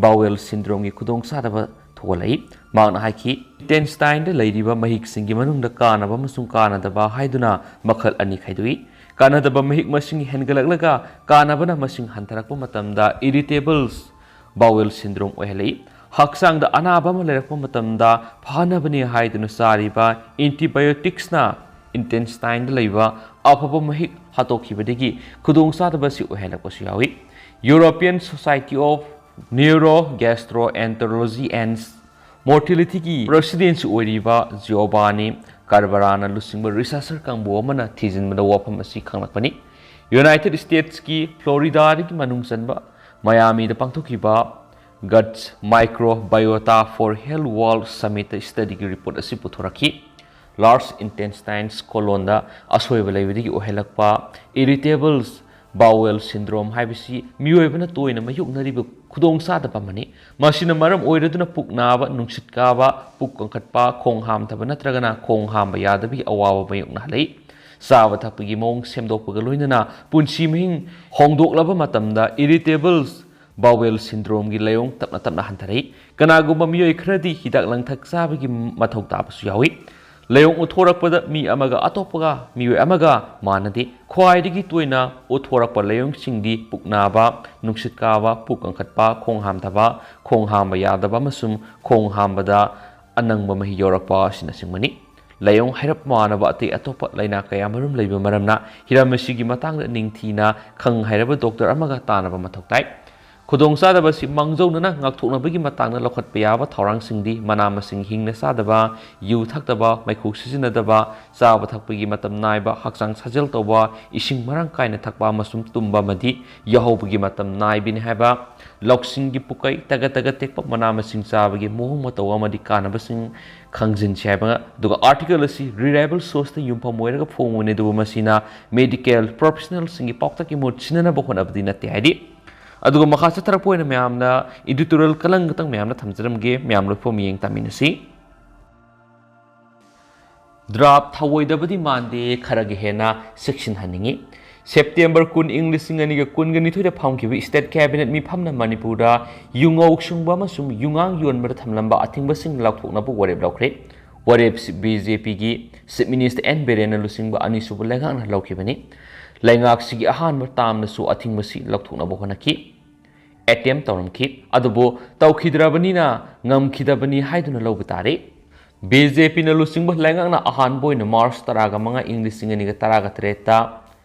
bowel syndrome ꯒꯤ ꯈꯨꯗꯣꯡꯆꯥꯗꯕ ꯊꯣꯛꯍꯜꯂꯛꯏ꯫ ꯃꯍꯥꯛꯅ ꯍꯥꯏꯈꯤ, intestine ꯗ ꯂꯩꯔꯤꯕ ꯃꯍꯤꯛꯁꯤꯡꯒꯤ ꯃꯅꯨꯡꯗ ꯀꯥꯟꯅꯕ ꯑꯃꯁꯨꯡ ꯀꯥꯟꯅꯗꯕ ꯍꯥꯏꯗꯨꯅ ꯃꯈꯜ ꯑꯅꯤ ꯈꯥꯏꯗꯣꯛꯏ꯫ ꯀꯥꯟꯅꯗꯕ ꯃꯍꯤꯛ ꯃꯁꯤꯡ ꯍꯦꯟꯒꯠꯂꯛꯂꯒ ꯀꯥꯟꯅꯕꯅ ꯃꯁꯤꯡ ꯍꯟꯊꯔꯛꯄ ꯃꯇꯝꯗ irritable bowel syndrome ꯑꯣꯏꯍꯜꯂꯛꯏ꯫ ꯍꯛꯆꯥꯡꯗ ꯑꯅꯥꯕ ꯑꯃ ꯂꯩꯔꯛꯄ ꯃꯇꯝꯗ ꯐꯅꯕꯅꯤ ꯍꯥꯏꯗꯨꯅ ꯆꯥꯔꯤꯕ antibioticsꯅ intestineꯗ ꯂꯩꯕ ꯑꯐꯕ ꯃꯍꯤꯛ ꯍꯥꯠꯇꯣꯛꯈꯤꯕꯗꯒꯤ ꯈꯨꯗꯣꯡꯆꯥꯗꯕ ꯑꯁꯤ ꯑꯣꯏꯍꯜꯂꯛꯄꯁꯨ ꯌꯥꯎꯏ꯫ European Society of Neurogastroenterology and Mortalityꯒꯤ presidentꯁꯨ ꯑꯣꯏꯔꯤꯕ ꯖꯤꯑꯣꯕꯥꯅꯤ ꯀꯥꯔꯕꯔꯥꯅ ꯂꯨꯆꯤꯡꯕ researcher ꯀꯥꯡꯕꯨ ꯑꯃꯅ ꯊꯤꯖꯤꯟꯕꯗ ꯋꯥꯐꯝ ꯑꯁꯤ ꯈꯪꯂꯛꯄꯅꯤ꯫ United Statesꯀꯤ Floridaꯗꯒꯤ ꯃꯅꯨꯡ ꯆꯟꯕ Miamiꯗ ꯄꯥꯡꯊꯣꯛꯈꯤꯕ Guts Microbiota for Health World Summitꯇ studyꯒꯤ report ꯑꯁꯤ ꯄꯨꯊꯣꯔꯛꯈꯤ꯫ Large intestines colonꯗ ꯑꯁꯣꯏꯕ ꯂꯩꯕꯗꯒꯤ ꯑꯣꯏꯍꯜꯂꯛꯄ irritable bowel syndrome ꯍꯥꯏꯕꯁꯤ ꯃꯤꯑꯣꯏꯕꯅ ꯇꯣꯏꯅ ꯃꯥꯌꯣꯛꯅꯔꯤꯕ ꯈꯨꯗꯣꯡꯆꯥꯗꯕ ꯑꯃꯅꯤ꯫ ꯃꯁꯤꯅ ꯃꯔꯝ ꯑꯣꯏꯔꯗꯨꯅ ꯄꯨꯛ ꯅꯥꯕ, ꯅꯨꯡꯁꯤꯠ ꯀꯥꯕ, ꯄꯨꯛ ꯀꯟꯈꯠꯄ, ꯈꯣꯡ ꯍꯥꯝꯊꯕ ꯅꯠꯇ꯭ꯔꯒꯅ ꯈꯣꯡ ꯍꯥꯝꯕ ꯌꯥꯗꯕꯒꯤ ꯑꯋꯥꯕ ꯃꯥꯌꯣꯛꯅꯍꯜꯂꯤ꯫ ꯆꯥꯕ ꯊꯛꯄꯒꯤ ꯃꯑꯣꯡ ꯁꯦꯝꯗꯣꯛꯄꯒ ꯂꯣꯏꯅꯅ ꯄꯨꯟꯁꯤ ꯃꯍꯤꯡ ꯍꯣꯡꯗꯣꯛꯂꯕ ꯃꯇꯝꯗ irritable bowel syndromeꯒꯤ ꯂꯥꯏꯑꯣꯡ ꯇꯞꯅ ꯇꯞꯅ ꯍꯟꯊꯔꯛꯏ꯫ ꯀꯅꯥꯒꯨꯝꯕ ꯃꯤꯑꯣꯏ ꯈꯔꯗꯤ ꯍꯤꯗꯥꯛ ꯂꯥꯡꯊꯛ ꯆꯥꯕꯒꯤ ꯃꯊꯧ ꯇꯥꯕꯁꯨ ꯌꯥꯎꯏ꯫ ꯂꯥꯏꯑꯣꯡ ꯎꯠꯊꯣꯔꯛꯄꯗ ꯃꯤ ꯑꯃꯒ ꯑꯇꯣꯞꯄꯒ, ꯃꯤꯑꯣꯏ ꯑꯃꯒ ꯃꯥꯟꯅꯗꯦ꯫ ꯈ꯭ꯋꯥꯏꯗꯒꯤ ꯇꯣꯏꯅ ꯎꯠꯊꯣꯔꯛꯄ ꯂꯥꯏꯑꯣꯡꯁꯤꯡꯗꯤ ꯄꯨꯛ ꯅꯥꯕ, ꯅꯨꯡꯁꯤꯠ ꯀꯥꯕ, ꯄꯨꯛ ꯀꯟꯈꯠꯄ, ꯈꯣꯡ ꯍꯥꯝꯊꯕ, ꯈꯣꯡ ꯍꯥꯝꯕ ꯌꯥꯗꯕ ꯑꯃꯁꯨꯡ ꯈꯣꯡ ꯍꯥꯝꯕꯗ ꯑꯅꯪꯕ ꯃꯍꯤ ꯌꯥꯎꯔꯛꯄ ꯑꯁꯤꯅꯆꯤꯡꯕꯅꯤ꯫ ꯂꯥꯏꯑꯣꯡ ꯍꯥꯏꯔꯞ ꯃꯥꯟꯅꯕ ꯑꯇꯩ ꯑꯇꯣꯞꯄ ꯂꯥꯏꯅꯥ ꯀꯌꯥꯃꯔꯨꯝ ꯂꯩꯕ ꯃꯔꯝꯅ ꯍꯤꯔꯝ ꯑꯁꯤꯒꯤ ꯃꯇꯥꯡꯗ ꯅꯤꯡꯊꯤꯅ ꯈꯪ ꯍꯩꯔꯕ doctor ꯑꯃꯒ ꯇꯥꯟꯅꯕ ꯃꯊꯧ ꯇꯥꯏ꯫ ꯈꯨꯗꯣꯡꯆꯥꯗꯕ ꯑꯁꯤ ꯃꯥꯡꯖꯧꯅꯅ ꯉꯥꯛꯊꯣꯛꯅꯕꯒꯤ ꯃꯇꯥꯡꯗ ꯂꯧꯈꯠꯄ ꯌꯥꯕ ꯊꯧꯔꯥꯡꯁꯤꯡꯗꯤ ꯃꯅꯥ ꯃꯁꯤꯡ ꯍꯤꯡꯅ ꯆꯥꯗꯕ, ꯌꯨ ꯊꯛꯇꯕ, ꯃꯩꯈꯨ ꯁꯤꯖꯤꯟꯅꯗꯕ, ꯆꯥꯕ ꯊꯛꯄꯒꯤ ꯃꯇꯝ ꯅꯥꯏꯕ, ꯍꯛꯆꯥꯡ ꯁꯥꯖꯦꯜ ꯇꯧꯕ, ꯏꯁꯤꯡ ꯃꯔꯥꯡ ꯀꯥꯏꯅ ꯊꯛꯄ ꯑꯃꯁꯨꯡ ꯇꯨꯝꯕ ꯑꯃꯗꯤ ꯌꯥꯍꯧꯕꯒꯤ ꯃꯇꯝ ꯅꯥꯏꯕꯅꯤ ꯍꯥꯏꯕ, ꯂꯧꯁꯤꯡꯒꯤ ꯄꯨꯀꯩ, ꯇꯒꯠ ꯇꯒꯠ ꯇꯦꯛꯄ, ꯃꯅꯥ ꯃꯁꯤꯡ ꯆꯥꯕꯒꯤ ꯃꯑꯣꯡ ꯃꯇꯧ ꯑꯃꯗꯤ ꯀꯥꯟꯅꯕꯁꯤꯡ ꯈꯪꯖꯤꯟꯁꯤ ꯍꯥꯏꯕ, ꯑꯗꯨꯒ article ꯑꯁꯤ reliable sourceꯇ ꯌꯨꯝꯐꯝ ꯑꯣꯏꯔꯒ ꯐꯣꯡꯕꯅꯤ, ꯑꯗꯨꯕꯨ ꯃꯁꯤꯅ medical professionalꯁꯤꯡꯒꯤ ꯄꯥꯎꯇꯥꯛꯀꯤ ꯃꯍꯨꯠ ꯁꯤꯟꯅꯅꯕ ꯍꯣꯠꯅꯕꯗꯤ ꯅꯠꯇꯦ ꯍꯥꯏꯔꯤ꯫ ꯑꯗꯨꯒ ꯃꯈꯥ ꯆꯠꯊꯔꯛꯄ ꯑꯣꯏꯅ ꯃꯌꯥꯝꯅ editorial ꯀꯂꯪ ꯈꯛꯇꯪ ꯃꯌꯥꯝꯅ ꯊꯝꯖꯔꯝꯒꯦ, ꯃꯌꯥꯝ ꯂꯣꯏꯐꯥꯎ ꯃꯤꯠꯌꯦꯡ ꯇꯥꯃꯤꯟꯅꯁꯤ꯫ Draft ꯊꯧꯑꯣꯏꯗꯕꯗꯤ ꯃꯥꯟꯗꯦ, ꯈꯔꯒ ꯍꯦꯟꯅ ꯆꯦꯛꯁꯤꯟꯍꯟꯅꯤꯡꯏ꯫ September ꯀꯨꯟ, ꯏꯪ ꯂꯤꯁꯤꯡ ꯑꯅꯤꯒ ꯀꯨꯟꯒ ꯅꯤꯊꯣꯏꯗ ꯐꯝꯈꯤꯕ state cabinet ꯃꯤꯐꯝꯅ ꯃꯅꯤꯄꯨꯔꯗ ꯌꯨꯉꯧ ꯁꯨꯡꯕ ꯑꯃꯁꯨꯡ ꯌꯨꯉꯥꯡ ꯌꯣꯟꯕꯗ ꯊꯝꯂꯝꯕ ꯑꯊꯤꯡꯕꯁꯤꯡ ꯂꯧꯊꯣꯛꯅꯕ ꯋꯥꯔꯦꯞ ꯂꯧꯈ꯭ꯔꯦ꯫ ꯋꯥꯔꯦꯞꯁꯤ BJPꯒꯤ Chief Minister ꯑꯦꯟ ꯕꯤꯔꯦꯟꯅ ꯂꯨꯆꯤꯡꯕ ꯑꯅꯤꯁꯨꯕ ꯂꯩꯉꯥꯛꯅ ꯂꯧꯈꯤꯕꯅꯤ꯫ ꯂꯩꯉꯥꯛꯁꯤꯒꯤ ꯑꯍꯥꯟꯕ termꯅꯁꯨ ꯑꯊꯤꯡꯕꯁꯤ ꯂꯧꯊꯣꯛꯅꯕ ꯍꯣꯠꯅꯈꯤ꯫ ꯑꯦꯇꯦꯝ ꯇꯧꯔꯝꯈꯤ꯫ ꯑꯗꯨꯕꯨ ꯇꯧꯈꯤꯗ꯭ꯔꯕꯅꯤꯅ ꯉꯝꯈꯤꯗꯕꯅꯤ ꯍꯥꯏꯗꯨꯅ ꯂꯧꯕ ꯇꯥꯔꯦ꯫ ꯕꯤ ꯖꯦ ꯄꯤꯅ ꯂꯨꯆꯤꯡꯕ ꯂꯩꯉꯥꯛꯅ ꯑꯍꯥꯟꯕ ꯑꯣꯏꯅ ꯃꯥꯔꯆ ꯇꯔꯥꯒ ꯃꯉꯥ, ꯏꯪ ꯂꯤꯁꯤꯡ ꯑꯅꯤꯒ ꯇꯔꯥꯒ ꯇꯔꯦꯠꯇ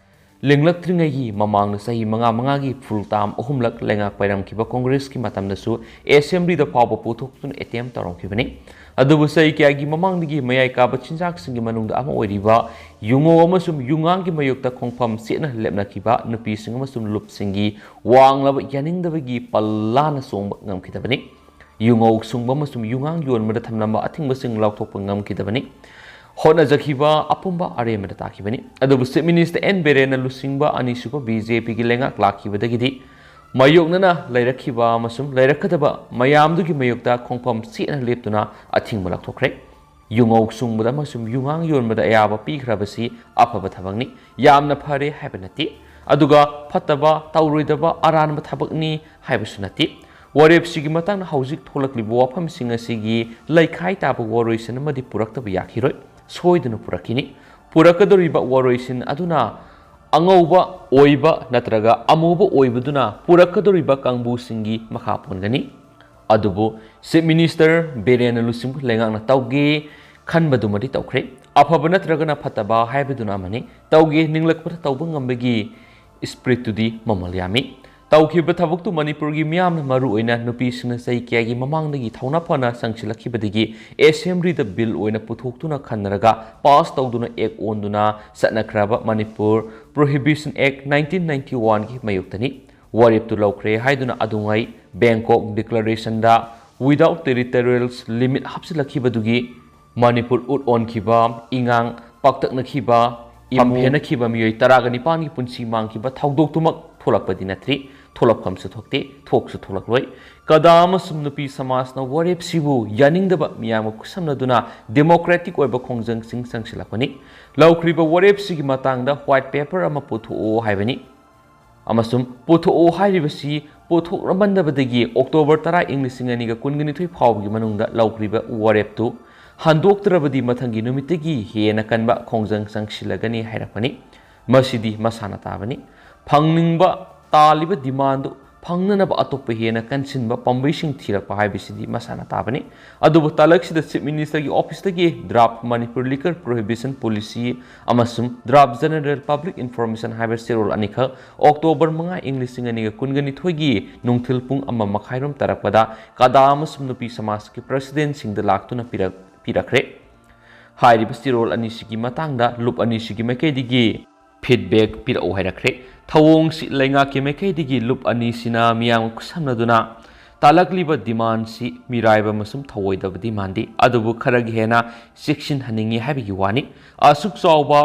ꯂꯤꯡꯂꯛꯇ꯭ꯔꯤꯉꯩꯒꯤ ꯃꯃꯥꯡꯗ ꯆꯍꯤ ꯃꯉꯥ ꯃꯉꯥꯒꯤ ꯐꯨꯜ ꯇꯥꯝ ꯑꯍꯨꯝꯂꯛ ꯂꯩꯉꯥꯛ ꯄꯥꯏꯔꯝꯈꯤꯕ ꯀꯣꯡꯒ꯭ꯔꯦꯁꯀꯤ ꯃꯇꯝꯗꯁꯨ ꯑꯦꯁꯦꯝꯕ꯭ꯂꯤꯗ ꯐꯥꯎꯕ ꯄꯨꯊꯣꯛꯇꯨꯅ ꯑꯦꯇꯦꯝ ꯇꯧꯔꯝꯈꯤꯕꯅꯤ꯫ ꯑꯗꯨꯕꯨ ꯆꯍꯤ ꯀꯌꯥꯒꯤ ꯃꯃꯥꯡꯗꯒꯤ ꯃꯌꯥꯏ ꯀꯥꯕ ꯆꯤꯟꯖꯥꯛꯁꯤꯡꯒꯤ ꯃꯅꯨꯡꯗ ꯑꯃ ꯑꯣꯏꯔꯤꯕ ꯌꯨꯉꯧ ꯑꯃꯁꯨꯡ ꯌꯨꯉꯥꯡꯒꯤ ꯃꯥꯌꯣꯛꯇ ꯈꯣꯡꯐꯝ ꯆꯦꯠꯅ ꯂꯦꯞꯅꯈꯤꯕ ꯅꯨꯄꯤꯁꯤꯡ ꯑꯃꯁꯨꯡ ꯂꯨꯞꯁꯤꯡꯒꯤ ꯋꯥꯡꯂꯕ ꯌꯥꯅꯤꯡꯗꯕꯒꯤ ꯄꯜꯂꯥꯅ ꯆꯣꯡꯕ ꯉꯝꯈꯤꯗꯕꯅꯤ꯫ ꯌꯨꯉꯧ ꯁꯨꯡꯕ ꯑꯃꯁꯨꯡ ꯌꯨꯉꯥꯡ ꯌꯣꯟꯕꯗ ꯊꯝꯂꯝꯕ ꯑꯊꯤꯡꯕꯁꯤꯡ ꯂꯥꯎꯊꯣꯛꯄ ꯉꯝꯈꯤꯗꯕꯅꯤ꯫ ꯍꯣꯠꯅꯖꯈꯤꯕ ꯑꯄꯨꯝꯕ ꯑꯔꯦꯝꯕꯗ ꯇꯥꯈꯤꯕꯅꯤ꯫ ꯑꯗꯨꯕꯨ ꯆꯤꯐ ꯃꯤꯅꯤꯁꯇꯔ ꯑꯦꯟ ꯕꯤꯔꯦꯟꯅ ꯂꯨꯆꯤꯡꯕ ꯑꯅꯤꯁꯨꯕ ꯕꯤ ꯖꯦ ꯄꯤꯒꯤ ꯂꯩꯉꯥꯛ ꯂꯥꯛꯈꯤꯕꯗꯒꯤꯗꯤ ꯃꯥꯌꯣꯛꯅꯅ ꯂꯩꯔꯛꯈꯤꯕ ꯑꯃꯁꯨꯡ ꯂꯩꯔꯛꯀꯗꯕ ꯃꯌꯥꯝꯗꯨꯒꯤ ꯃꯥꯌꯣꯛꯇ ꯈꯣꯡꯐꯝ ꯆꯦꯠꯅ ꯂꯦꯞꯇꯨꯅ ꯑꯊꯤꯡꯕ ꯂꯥꯎꯊꯣꯛꯈ꯭ꯔꯦ꯫ ꯌꯨꯉꯧ ꯁꯨꯡꯕꯗ ꯑꯃꯁꯨꯡ ꯌꯨꯉꯥꯡ ꯌꯣꯟꯕꯗ ꯑꯌꯥꯕ ꯄꯤꯈ꯭ꯔꯕꯁꯤ ꯑꯐꯕ ꯊꯕꯛꯅꯤ, ꯌꯥꯝꯅ ꯐꯔꯦ ꯍꯥꯏꯕ ꯅꯠꯇꯦ꯫ ꯑꯗꯨꯒ ꯐꯠꯇꯕ, ꯇꯧꯔꯣꯏꯗꯕ, ꯑꯔꯥꯟꯕ ꯊꯕꯛꯅꯤ ꯍꯥꯏꯕꯁꯨ ꯅꯠꯇꯦ꯫ ꯋꯥꯔꯦꯞꯁꯤꯒꯤ ꯃꯇꯥꯡꯗ ꯍꯧꯖꯤꯛ ꯊꯣꯛꯂꯛꯂꯤꯕ ꯋꯥꯐꯝꯁꯤꯡ ꯑꯁꯤꯒꯤ ꯂꯩꯈꯥꯏ ꯇꯥꯕ ꯋꯥꯔꯣꯏꯁꯤꯟ ꯑꯃꯗꯤ ꯄꯨꯔꯛꯇꯕ ꯌꯥꯈꯤꯔꯣꯏ꯫ ꯁꯣꯏꯗꯅ ꯄꯨꯔꯛꯈꯤꯅꯤ꯫ ꯄꯨꯔꯛꯀꯗꯧꯔꯤꯕ ꯋꯥꯔꯣꯏꯁꯤꯟ ꯑꯗꯨꯅ ꯑꯉꯧꯕ ꯑꯣꯏꯕ ꯅꯠꯇ꯭ꯔꯒ ꯑꯃꯨꯕ ꯑꯣꯏꯕꯗꯨꯅ ꯄꯨꯔꯛꯀꯗꯧꯔꯤꯕ ꯀꯥꯡꯕꯨꯁꯤꯡꯒꯤ ꯃꯈꯥ ꯄꯣꯟꯒꯅꯤ꯫ ꯑꯗꯨꯕꯨ ꯆꯤꯐ ꯃꯤꯅꯤꯁꯇꯔ ꯕꯤꯔꯦꯟꯅ ꯂꯨꯆꯤꯡꯕ ꯂꯩꯉꯥꯛꯅ ꯇꯧꯒꯦ ꯈꯟꯕꯗꯨꯃꯗꯤ ꯇꯧꯈ꯭ꯔꯦ꯫ ꯑꯐꯕ ꯅꯠꯇ꯭ꯔꯒꯅ ꯐꯠꯇꯕ ꯍꯥꯏꯕꯗꯨꯅ ꯑꯃꯅꯤ꯫ ꯇꯧꯒꯦ ꯅꯤꯡꯂꯛꯄꯗ ꯇꯧꯕ ꯉꯝꯕꯒꯤ ꯏꯁꯄ꯭ꯔꯤꯠꯇꯨꯗꯤ ꯃꯃꯜ ꯌꯥꯝꯃꯤ꯫ ꯇꯧꯈꯤꯕ ꯊꯕꯛꯇꯨ ꯃꯅꯤꯄꯨꯔꯒꯤ ꯃꯤꯌꯥꯝꯅ, ꯃꯔꯨꯑꯣꯏꯅ ꯅꯨꯄꯤꯁꯤꯡꯅ ꯆꯍꯤ ꯀꯌꯥꯒꯤ ꯃꯃꯥꯡꯗꯒꯤ ꯊꯧꯅꯥ ꯐꯅ ꯆꯪꯁꯤꯜꯂꯛꯈꯤꯕꯗꯒꯤ ꯑꯦꯁꯦꯝꯕ꯭ꯂꯤꯗ ꯕꯤꯜ ꯑꯣꯏꯅ ꯄꯨꯊꯣꯛꯇꯨꯅ ꯈꯟꯅꯔꯒ ꯄꯥꯁ ꯇꯧꯗꯨꯅ ꯑꯦꯛ ꯑꯣꯟꯗꯨꯅ ꯆꯠꯅꯈ꯭ꯔꯕ Manipur prohibition act nineteen ninety ꯋꯥꯟꯒꯤ ꯃꯥꯌꯣꯛꯇꯅꯤ꯫ ꯋꯥꯔꯦꯞꯇꯨ ꯂꯧꯈ꯭ꯔꯦ ꯍꯥꯏꯗꯨꯅ ꯑꯗꯨꯉꯩ ꯕꯦꯡꯀꯣꯛ ꯗꯤꯀ꯭ꯂꯥꯔꯦꯁꯟꯗ without territorial limit ꯍꯥꯞꯆꯤꯜꯂꯛꯈꯤꯕꯗꯨꯒꯤ ꯃꯅꯤꯄꯨꯔ ꯎꯠ ꯑꯣꯟꯈꯤꯕ, ꯏꯉꯥꯡ ꯄꯥꯛꯇꯛꯅꯈꯤꯕ, ꯏꯃꯨꯡ ꯐꯝꯐꯦꯟꯅꯈꯤꯕ ꯃꯤꯑꯣꯏ ꯇꯔꯥꯒ ꯅꯤꯄꯥꯟꯒꯤ ꯄꯨꯟꯁꯤ ꯃꯥꯡꯈꯤꯕ ꯊꯧꯗꯣꯛꯇꯨꯃꯛ ꯊꯣꯛꯂꯛꯄꯗꯤ ꯅꯠꯇ꯭ꯔꯤ, ꯊꯣꯛꯂꯛꯐꯝꯁꯨ ꯊꯣꯛꯇꯦ, ꯊꯣꯛꯁꯨ ꯊꯣꯛꯂꯛꯂꯣꯏ꯫ ꯀꯗꯥ ꯑꯃꯁꯨꯡ ꯅꯨꯄꯤ ꯁꯃꯥꯖꯅ ꯋꯥꯔꯦꯞꯁꯤꯕꯨ ꯌꯥꯅꯤꯡꯗꯕ ꯃꯤꯌꯥꯝꯒ ꯈꯨꯠꯁꯝꯅꯗꯨꯅ ꯗꯦꯃꯣꯀ꯭ꯔꯦꯇꯤꯛ ꯑꯣꯏꯕ ꯈꯣꯡꯖꯪꯁꯤꯡ ꯆꯪꯁꯤꯜꯂꯛꯄꯅꯤ꯫ ꯂꯧꯈ꯭ꯔꯤꯕ ꯋꯥꯔꯦꯞꯁꯤꯒꯤ ꯃꯇꯥꯡꯗ ꯋꯥꯏꯠ ꯄꯦꯄꯔ ꯑꯃ ꯄꯨꯊꯣꯛꯑꯣ ꯍꯥꯏꯕꯅꯤ꯫ ꯑꯃꯁꯨꯡ ꯄꯨꯊꯣꯛꯑꯣ ꯍꯥꯏꯔꯤꯕꯁꯤ ꯄꯨꯊꯣꯛꯂꯝꯃꯟꯗꯕꯗꯒꯤ ꯑꯣꯛꯇꯣꯕꯔ ꯇꯔꯥ, ꯏꯪ ꯂꯤꯁꯤꯡ ꯑꯅꯤꯒ ꯀꯨꯟꯒ ꯅꯤꯊꯣꯏ ꯐꯥꯎꯕꯒꯤ ꯃꯅꯨꯡꯗ ꯂꯧꯈ꯭ꯔꯤꯕ ꯋꯥꯔꯦꯞꯇꯨ ꯍꯟꯗꯣꯛꯇ꯭ꯔꯕꯗꯤ ꯃꯊꯪꯒꯤ ꯅꯨꯃꯤꯠꯇꯒꯤ ꯍꯦꯟꯅ ꯀꯟꯕ ꯈꯣꯡꯖꯪ ꯆꯪꯁꯤꯜꯂꯒꯅꯤ ꯍꯥꯏꯔꯛꯄꯅꯤ꯫ ꯃꯁꯤꯗꯤ ꯃꯁꯥꯅ ꯇꯥꯕꯅꯤ꯫ ꯐꯪꯅꯤꯡꯕ ꯇꯥꯜꯂꯤꯕ ꯗꯤꯃꯥꯟꯗꯨ ꯐꯪꯅꯅꯕ ꯑꯇꯣꯞꯄ ꯍꯦꯟꯅ ꯀꯟꯁꯤꯟꯕ ꯄꯥꯝꯕꯩꯁꯤꯡ ꯊꯤꯔꯛꯄ ꯍꯥꯏꯕꯁꯤꯗꯤ ꯃꯁꯥꯅ ꯇꯥꯕꯅꯤ꯫ ꯑꯗꯨꯕꯨ ꯇꯥꯂꯛꯁꯤꯗ Chief Minister ꯒꯤ office ꯇꯒꯤ draft Manipur liquor prohibition policy ꯑꯃꯁꯨꯡ draft general public information ꯍꯥꯏꯕ ꯆꯦꯔꯣꯜ ꯑꯅꯤꯈꯛ October ꯃꯉꯥ, ꯏꯪ ꯂꯤꯁꯤꯡ ꯑꯅꯤꯒ ꯀꯨꯟꯒ ꯅꯤꯊꯣꯏꯒꯤ ꯅꯨꯡꯊꯤꯜ ꯄꯨꯡ ꯑꯃ ꯃꯈꯥꯏꯔꯣꯝ ꯇꯥꯔꯛꯄꯗ ꯀꯥꯗꯥ ꯑꯃꯁꯨꯡ ꯅꯨꯄꯤ ꯁꯃꯥꯖꯀꯤ president ꯁꯤꯡꯗ ꯂꯥꯛꯇꯨꯅ ꯄꯤꯔꯛ-, ꯄꯤꯔꯛꯈ꯭ꯔꯦ꯫ ꯍꯥꯏꯔꯤꯕ ꯆꯦꯔꯣꯜ ꯑꯅꯤꯁꯤꯒꯤ ꯃꯇꯥꯡꯗ ꯂꯨꯞ ꯑꯅꯤꯁꯤꯒꯤ ꯃꯥꯏꯀꯩꯗꯒꯤ feedback ꯄꯤꯔꯛꯎ ꯍꯥꯏꯔꯛꯈ꯭ꯔꯦ꯫ ꯊꯧꯑꯣꯡꯁꯤ ꯂꯩꯉꯥꯛꯀꯤ ꯃꯥꯏꯀꯩꯗꯒꯤ ꯂꯨꯞ ꯑꯅꯤꯁꯤꯅ ꯃꯤꯌꯥꯝꯒ ꯈꯨꯠꯁꯝꯅꯗꯨꯅ ꯇꯥꯂꯛꯂꯤꯕ demand ꯁꯤ ꯃꯤꯔꯥꯏꯕ ꯑꯃꯁꯨꯡ ꯊꯧꯑꯣꯏꯗꯕꯗꯤ ꯃꯥꯟꯗꯦ, ꯑꯗꯨꯕꯨ ꯈꯔꯒ ꯍꯦꯟꯅ ꯆꯦꯛꯁꯤꯟꯍꯟꯅꯤꯡꯉꯤ ꯍꯥꯏꯕꯒꯤ ꯋꯥꯅꯤ꯫ ꯑꯁꯨꯛ ꯆꯥꯎꯕ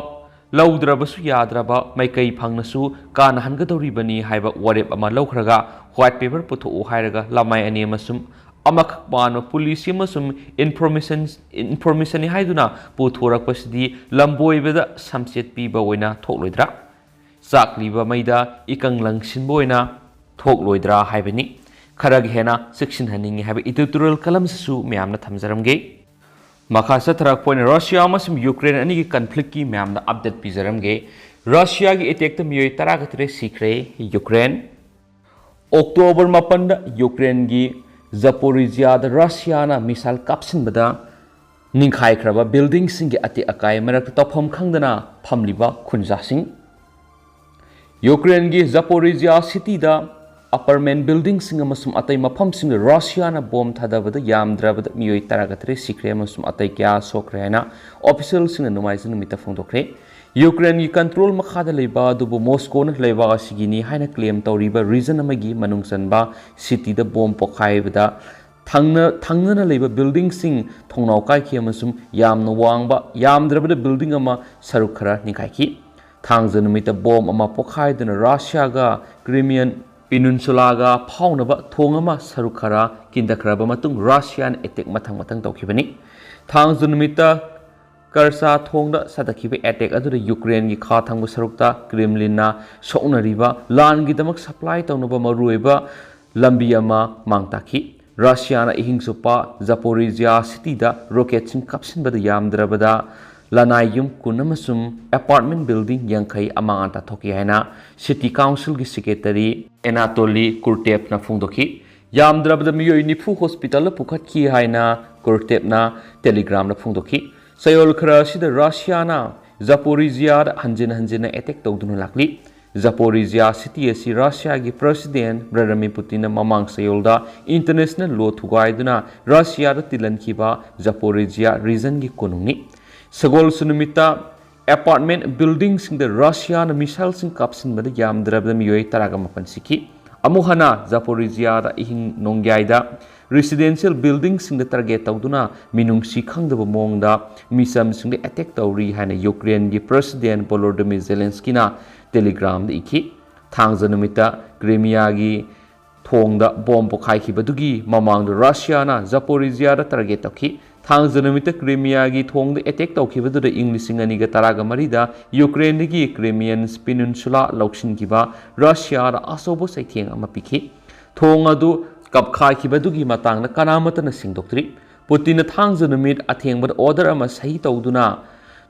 ꯂꯧꯗ꯭ꯔꯕꯁꯨ ꯌꯥꯗ꯭ꯔꯕ ꯃꯥꯏꯀꯩ ꯐꯪꯅꯁꯨ ꯀꯥꯟꯅꯍꯟꯒꯗꯧꯔꯤꯕꯅꯤ ꯍꯥꯏꯕ ꯋꯥꯔꯦꯞ ꯑꯃ ꯂꯧꯈ꯭ꯔꯒ white paper ꯄꯨꯊꯣꯛꯎ ꯍꯥꯏꯔꯒ ꯂꯃꯥꯏ ꯑꯅꯤ ꯑꯃꯁꯨꯡ ꯑꯃꯈꯛ ꯄꯥꯟꯕ policy ꯑꯃꯁꯨꯡ information, information ꯅꯤ ꯍꯥꯏꯗꯨꯅ ꯄꯨꯊꯣꯔꯛꯄꯁꯤꯗꯤ ꯂꯝꯕꯣꯏꯕꯗ ꯁꯝꯆꯦꯠ ꯄꯤꯕ ꯑꯣꯏꯅ ꯊꯣꯛꯂꯣꯏꯗ꯭ꯔꯥ? ꯆꯥꯛꯂꯤꯕ ꯃꯩꯗ ꯏꯀꯪ ꯂꯪꯁꯤꯟꯕ ꯑꯣꯏꯅ ꯊꯣꯛꯂꯣꯏꯗ꯭ꯔꯥ ꯍꯥꯏꯕꯅꯤ꯫ ꯈꯔꯒ ꯍꯦꯟꯅ ꯆꯦꯛꯁꯤꯟꯍꯟꯅꯤꯡꯉꯤ ꯍꯥꯏꯕ editorial column ꯁꯤꯁꯨ ꯃꯌꯥꯝꯅ ꯊꯝꯖꯔꯝꯒꯦ꯫ ꯃꯈꯥ ꯆꯠꯊꯔꯛꯄ ꯑꯣꯏꯅ ꯔꯁꯤꯌꯥ ꯑꯃꯁꯨꯡ ꯌꯨꯀ꯭ꯔꯦꯟ ꯑꯅꯤꯒꯤ conflict ꯀꯤ ꯃꯌꯥꯝꯗ update ꯄꯤꯖꯔꯝꯒꯦ꯫ ꯔꯁꯤꯌꯥꯒꯤ attack ꯇ ꯃꯤꯑꯣꯏ ꯇꯔꯥꯒ ꯇꯔꯦꯠ ꯁꯤꯈ꯭ꯔꯦ꯫ ꯌꯨꯀ꯭ꯔꯦꯟ꯫ October ꯃꯥꯄꯟꯗ ꯌꯨꯀ꯭ꯔꯦꯟꯒꯤ ꯖꯄꯣꯔꯤꯖꯤꯌꯥꯗ ꯔꯁꯤꯌꯥꯅ missile ꯀꯥꯞꯁꯤꯟꯕꯗ ꯅꯤꯡꯈꯥꯏꯈ꯭ꯔꯕ building ꯁꯤꯡꯒꯤ ꯑꯇꯦꯛ ꯑꯀꯥꯏ ꯃꯔꯛꯇ ꯇꯧꯐꯝ ꯈꯪꯗꯅ ꯐꯝꯂꯤꯕ ꯈꯨꯟꯖꯥꯁꯤꯡ꯫ ꯌꯨꯀ꯭ꯔꯦꯟꯒꯤ ꯖꯄꯣꯔꯤꯖꯤꯌꯥ city ꯗ apartment building ꯁꯤꯡ ꯑꯃꯁꯨꯡ ꯑꯇꯩ ꯃꯐꯝꯁꯤꯡꯗ ꯔꯁꯤꯌꯥꯅ bomb ꯊꯥꯗꯕꯗ ꯌꯥꯝꯗ꯭ꯔꯕꯗ ꯃꯤꯑꯣꯏ ꯇꯔꯥꯒ ꯇꯔꯦꯠ ꯁꯤꯈ꯭ꯔꯦ ꯑꯃꯁꯨꯡ ꯑꯇꯩ ꯀꯌꯥ ꯁꯣꯛꯈ꯭ꯔꯦ ꯍꯥꯏꯅ official ꯁꯤꯡꯅ ꯅꯣꯡꯃꯥꯏꯖꯤꯡ ꯅꯨꯃꯤꯠꯇ ꯐꯣꯡꯗꯣꯛꯈ꯭ꯔꯦ꯫ ꯌꯨꯀ꯭ꯔꯦꯟꯒꯤ control ꯃꯈꯥꯗ ꯂꯩꯕ ꯑꯗꯨꯕꯨ ꯃꯣꯁꯀꯣꯅ ꯂꯩꯕꯥꯛ ꯑꯁꯤꯒꯤꯅꯤ ꯍꯥꯏꯅ claim ꯇꯧꯔꯤꯕ region ꯑꯃꯒꯤ ꯃꯅꯨꯡ ꯆꯟꯕ city ꯗ bomb ꯄꯣꯈꯥꯏꯕꯗ ꯊꯪꯅ-, ꯊꯪꯅꯅ ꯂꯩꯕ building ꯁꯤꯡ ꯊꯣꯡꯅꯥꯎ ꯀꯥꯏꯈꯤ ꯑꯃꯁꯨꯡ ꯌꯥꯝꯅ ꯋꯥꯡꯕ, ꯌꯥꯝꯗ꯭ꯔꯕꯗ building ꯑꯃ ꯁꯔꯨꯛ ꯈꯔ ꯅꯤꯡꯈꯥꯏꯈꯤ꯫ ꯊꯥꯡꯖ ꯅꯨꯃꯤꯠꯇ bomb ꯑꯃ ꯄꯣꯈꯥꯏꯗꯨꯅ ꯔꯁꯤꯌꯥꯒ Crimean Peninsula ꯒ ꯐꯥꯎꯅꯕ ꯊꯣꯡ ꯑꯃ ꯁꯔꯨꯛ ꯈꯔ ꯀꯤꯟꯊꯈ꯭ꯔꯕ ꯃꯇꯨꯡ ꯔꯁꯤꯌꯥꯅ attack ꯃꯊꯪ ꯃꯊꯪ ꯇꯧꯈꯤꯕꯅꯤ꯫ ꯊꯥꯡꯖ ꯅꯨꯃꯤꯠꯇ ꯀꯔꯁꯥ ꯊꯣꯡꯗ ꯆꯠꯊꯈꯤꯕ attack ꯑꯗꯨꯗ ꯌꯨꯀ꯭ꯔꯦꯟꯒꯤ ꯈꯥ ꯊꯪꯕ ꯁꯔꯨꯛꯇ Kremlin ꯅ ꯁꯣꯛꯅꯔꯤꯕ ꯂꯥꯟꯒꯤꯗꯃꯛ supply ꯇꯧꯅꯕ ꯃꯔꯨꯑꯣꯏꯕ ꯂꯝꯕꯤ ꯑꯃ ꯃꯥꯡ ꯇꯥꯛꯈꯤ꯫ ꯔꯁꯤꯌꯥꯅ ꯑꯍꯤꯡ ꯆꯨꯞꯄ Zaporizhzhia city ꯗ rocket ꯁꯤꯡ ꯀꯥꯞꯁꯤꯟꯕꯗ ꯌꯥꯝꯗ꯭ꯔꯕꯗ ꯂꯅꯥꯏ ꯌꯨꯝ ꯀꯨꯟ ꯑꯃꯁꯨꯡ apartment building ꯌꯥꯡꯈꯩ ꯑꯃꯥꯡ ꯑꯇꯥ ꯊꯣꯛꯈꯤ ꯍꯥꯏꯅ City Councilꯒꯤ Secretary Anatoly Kurtevꯅ ꯐꯣꯡꯗꯣꯛꯈꯤ꯫ ꯌꯥꯝꯗ꯭ꯔꯕꯗ ꯃꯤꯑꯣꯏ ꯅꯤꯐꯨ hospitalꯗ ꯄꯨꯈꯠꯈꯤ ꯍꯥꯏꯅ Kurtevꯅ Telegramꯗ ꯐꯣꯡꯗꯣꯛꯈꯤ꯫ ꯆꯌꯣꯜ ꯈꯔ ꯑꯁꯤꯗ ꯔꯁꯤꯌꯥꯅ ꯖꯥꯄꯣꯔꯤꯖꯤꯌꯥꯗ ꯍꯟꯖꯤꯟ ꯍꯟꯖꯤꯟꯅ attack ꯇꯧꯗꯨꯅ ꯂꯥꯛꯂꯤ꯫ ꯖꯥꯄꯣꯔꯤꯖꯤꯌꯥ city ꯑꯁꯤ ꯔꯁꯤꯌꯥꯒꯤ President Vladimir Putinꯅ ꯃꯃꯥꯡ ꯆꯌꯣꯜꯗ international law ꯊꯨꯒꯥꯏꯗꯨꯅ ꯔꯁꯤꯌꯥꯗ ꯇꯤꯜꯍꯟꯈꯤꯕ ꯖꯥꯄꯣꯔꯤꯖꯤꯌꯥ regionꯒꯤ ꯀꯣꯅꯨꯡꯅꯤ꯫ ꯁꯒꯣꯜꯁꯦ ꯅꯨꯃꯤꯠꯇ apartment buildingꯁꯤꯡꯗ ꯔꯁꯤꯌꯥꯅ missileꯁꯤꯡ ꯀꯥꯞꯁꯤꯟꯕꯗ ꯌꯥꯝꯗ꯭ꯔꯕꯗ ꯃꯤꯑꯣꯏ ꯇꯔꯥꯒ ꯃꯥꯄꯟ ꯁꯤꯈꯤ꯫ ꯑꯃꯨꯛ ꯍꯟꯅ ꯖꯥꯄꯣꯔꯤꯖꯤꯌꯥꯗ ꯏꯍꯤꯡ ꯅꯣꯡꯌꯥꯏꯗ residential buildingꯁꯤꯡꯗ target ꯇꯧꯗꯨꯅ ꯃꯤꯅꯨꯡꯁꯤ ꯈꯪꯗꯕ ꯃꯑꯣꯡꯗ ꯃꯤꯆꯝꯁꯤꯡꯗ attack ꯇꯧꯔꯤ ꯍꯥꯏꯅ ꯌꯨꯀ꯭ꯔꯦꯟꯒꯤ President Volodymyr Zelenskyꯅ Telegramꯗ ꯏꯈꯤ꯫ ꯊꯥꯡꯖ ꯅꯨꯃꯤꯠꯇ ꯀ꯭ꯔꯤꯃꯤꯌꯥꯒꯤ ꯊꯣꯡꯗ ꯕꯣꯝ ꯄꯣꯈꯥꯏꯈꯤꯕꯗꯨꯒꯤ ꯃꯃꯥꯡꯗ ꯔꯁꯤꯌꯥꯅ ꯖꯥꯄꯣꯔꯤꯖꯤꯌꯥꯗ target ꯇꯧꯈꯤ꯫ ꯊꯥꯡꯖ ꯅꯨꯃꯤꯠꯇ ꯀ꯭ꯔꯤꯃꯤꯌꯥꯒꯤ ꯊꯣꯡꯗ attack ꯇꯧꯈꯤꯕꯗꯨꯗ ꯏꯪ ꯂꯤꯁꯤꯡ ꯑꯅꯤꯒ ꯇꯔꯥꯒ ꯃꯔꯤꯗ ꯌꯨꯀ꯭ꯔꯦꯟꯗꯒꯤ Crimean Peninsula ꯂꯧꯁꯤꯟꯈꯤꯕ ꯔꯁꯤꯌꯥꯗ ꯑꯆꯧꯕ ꯆꯩꯊꯦꯡ ꯑꯃ ꯄꯤꯈꯤ꯫ ꯊꯣꯡ ꯑꯗꯨ ꯀꯥꯞꯈꯥꯏꯈꯤꯕꯗꯨꯒꯤ ꯃꯇꯥꯡꯗ ꯀꯅꯥꯃꯠꯇꯅ ꯁꯦꯡꯗꯣꯛꯇ꯭ꯔꯤ꯫ ꯄꯨꯇꯤꯟꯅ ꯊꯥꯡꯖ ꯅꯨꯃꯤꯠ ꯑꯊꯦꯡꯕꯗ order ꯑꯃ ꯁꯍꯤ ꯇꯧꯗꯨꯅ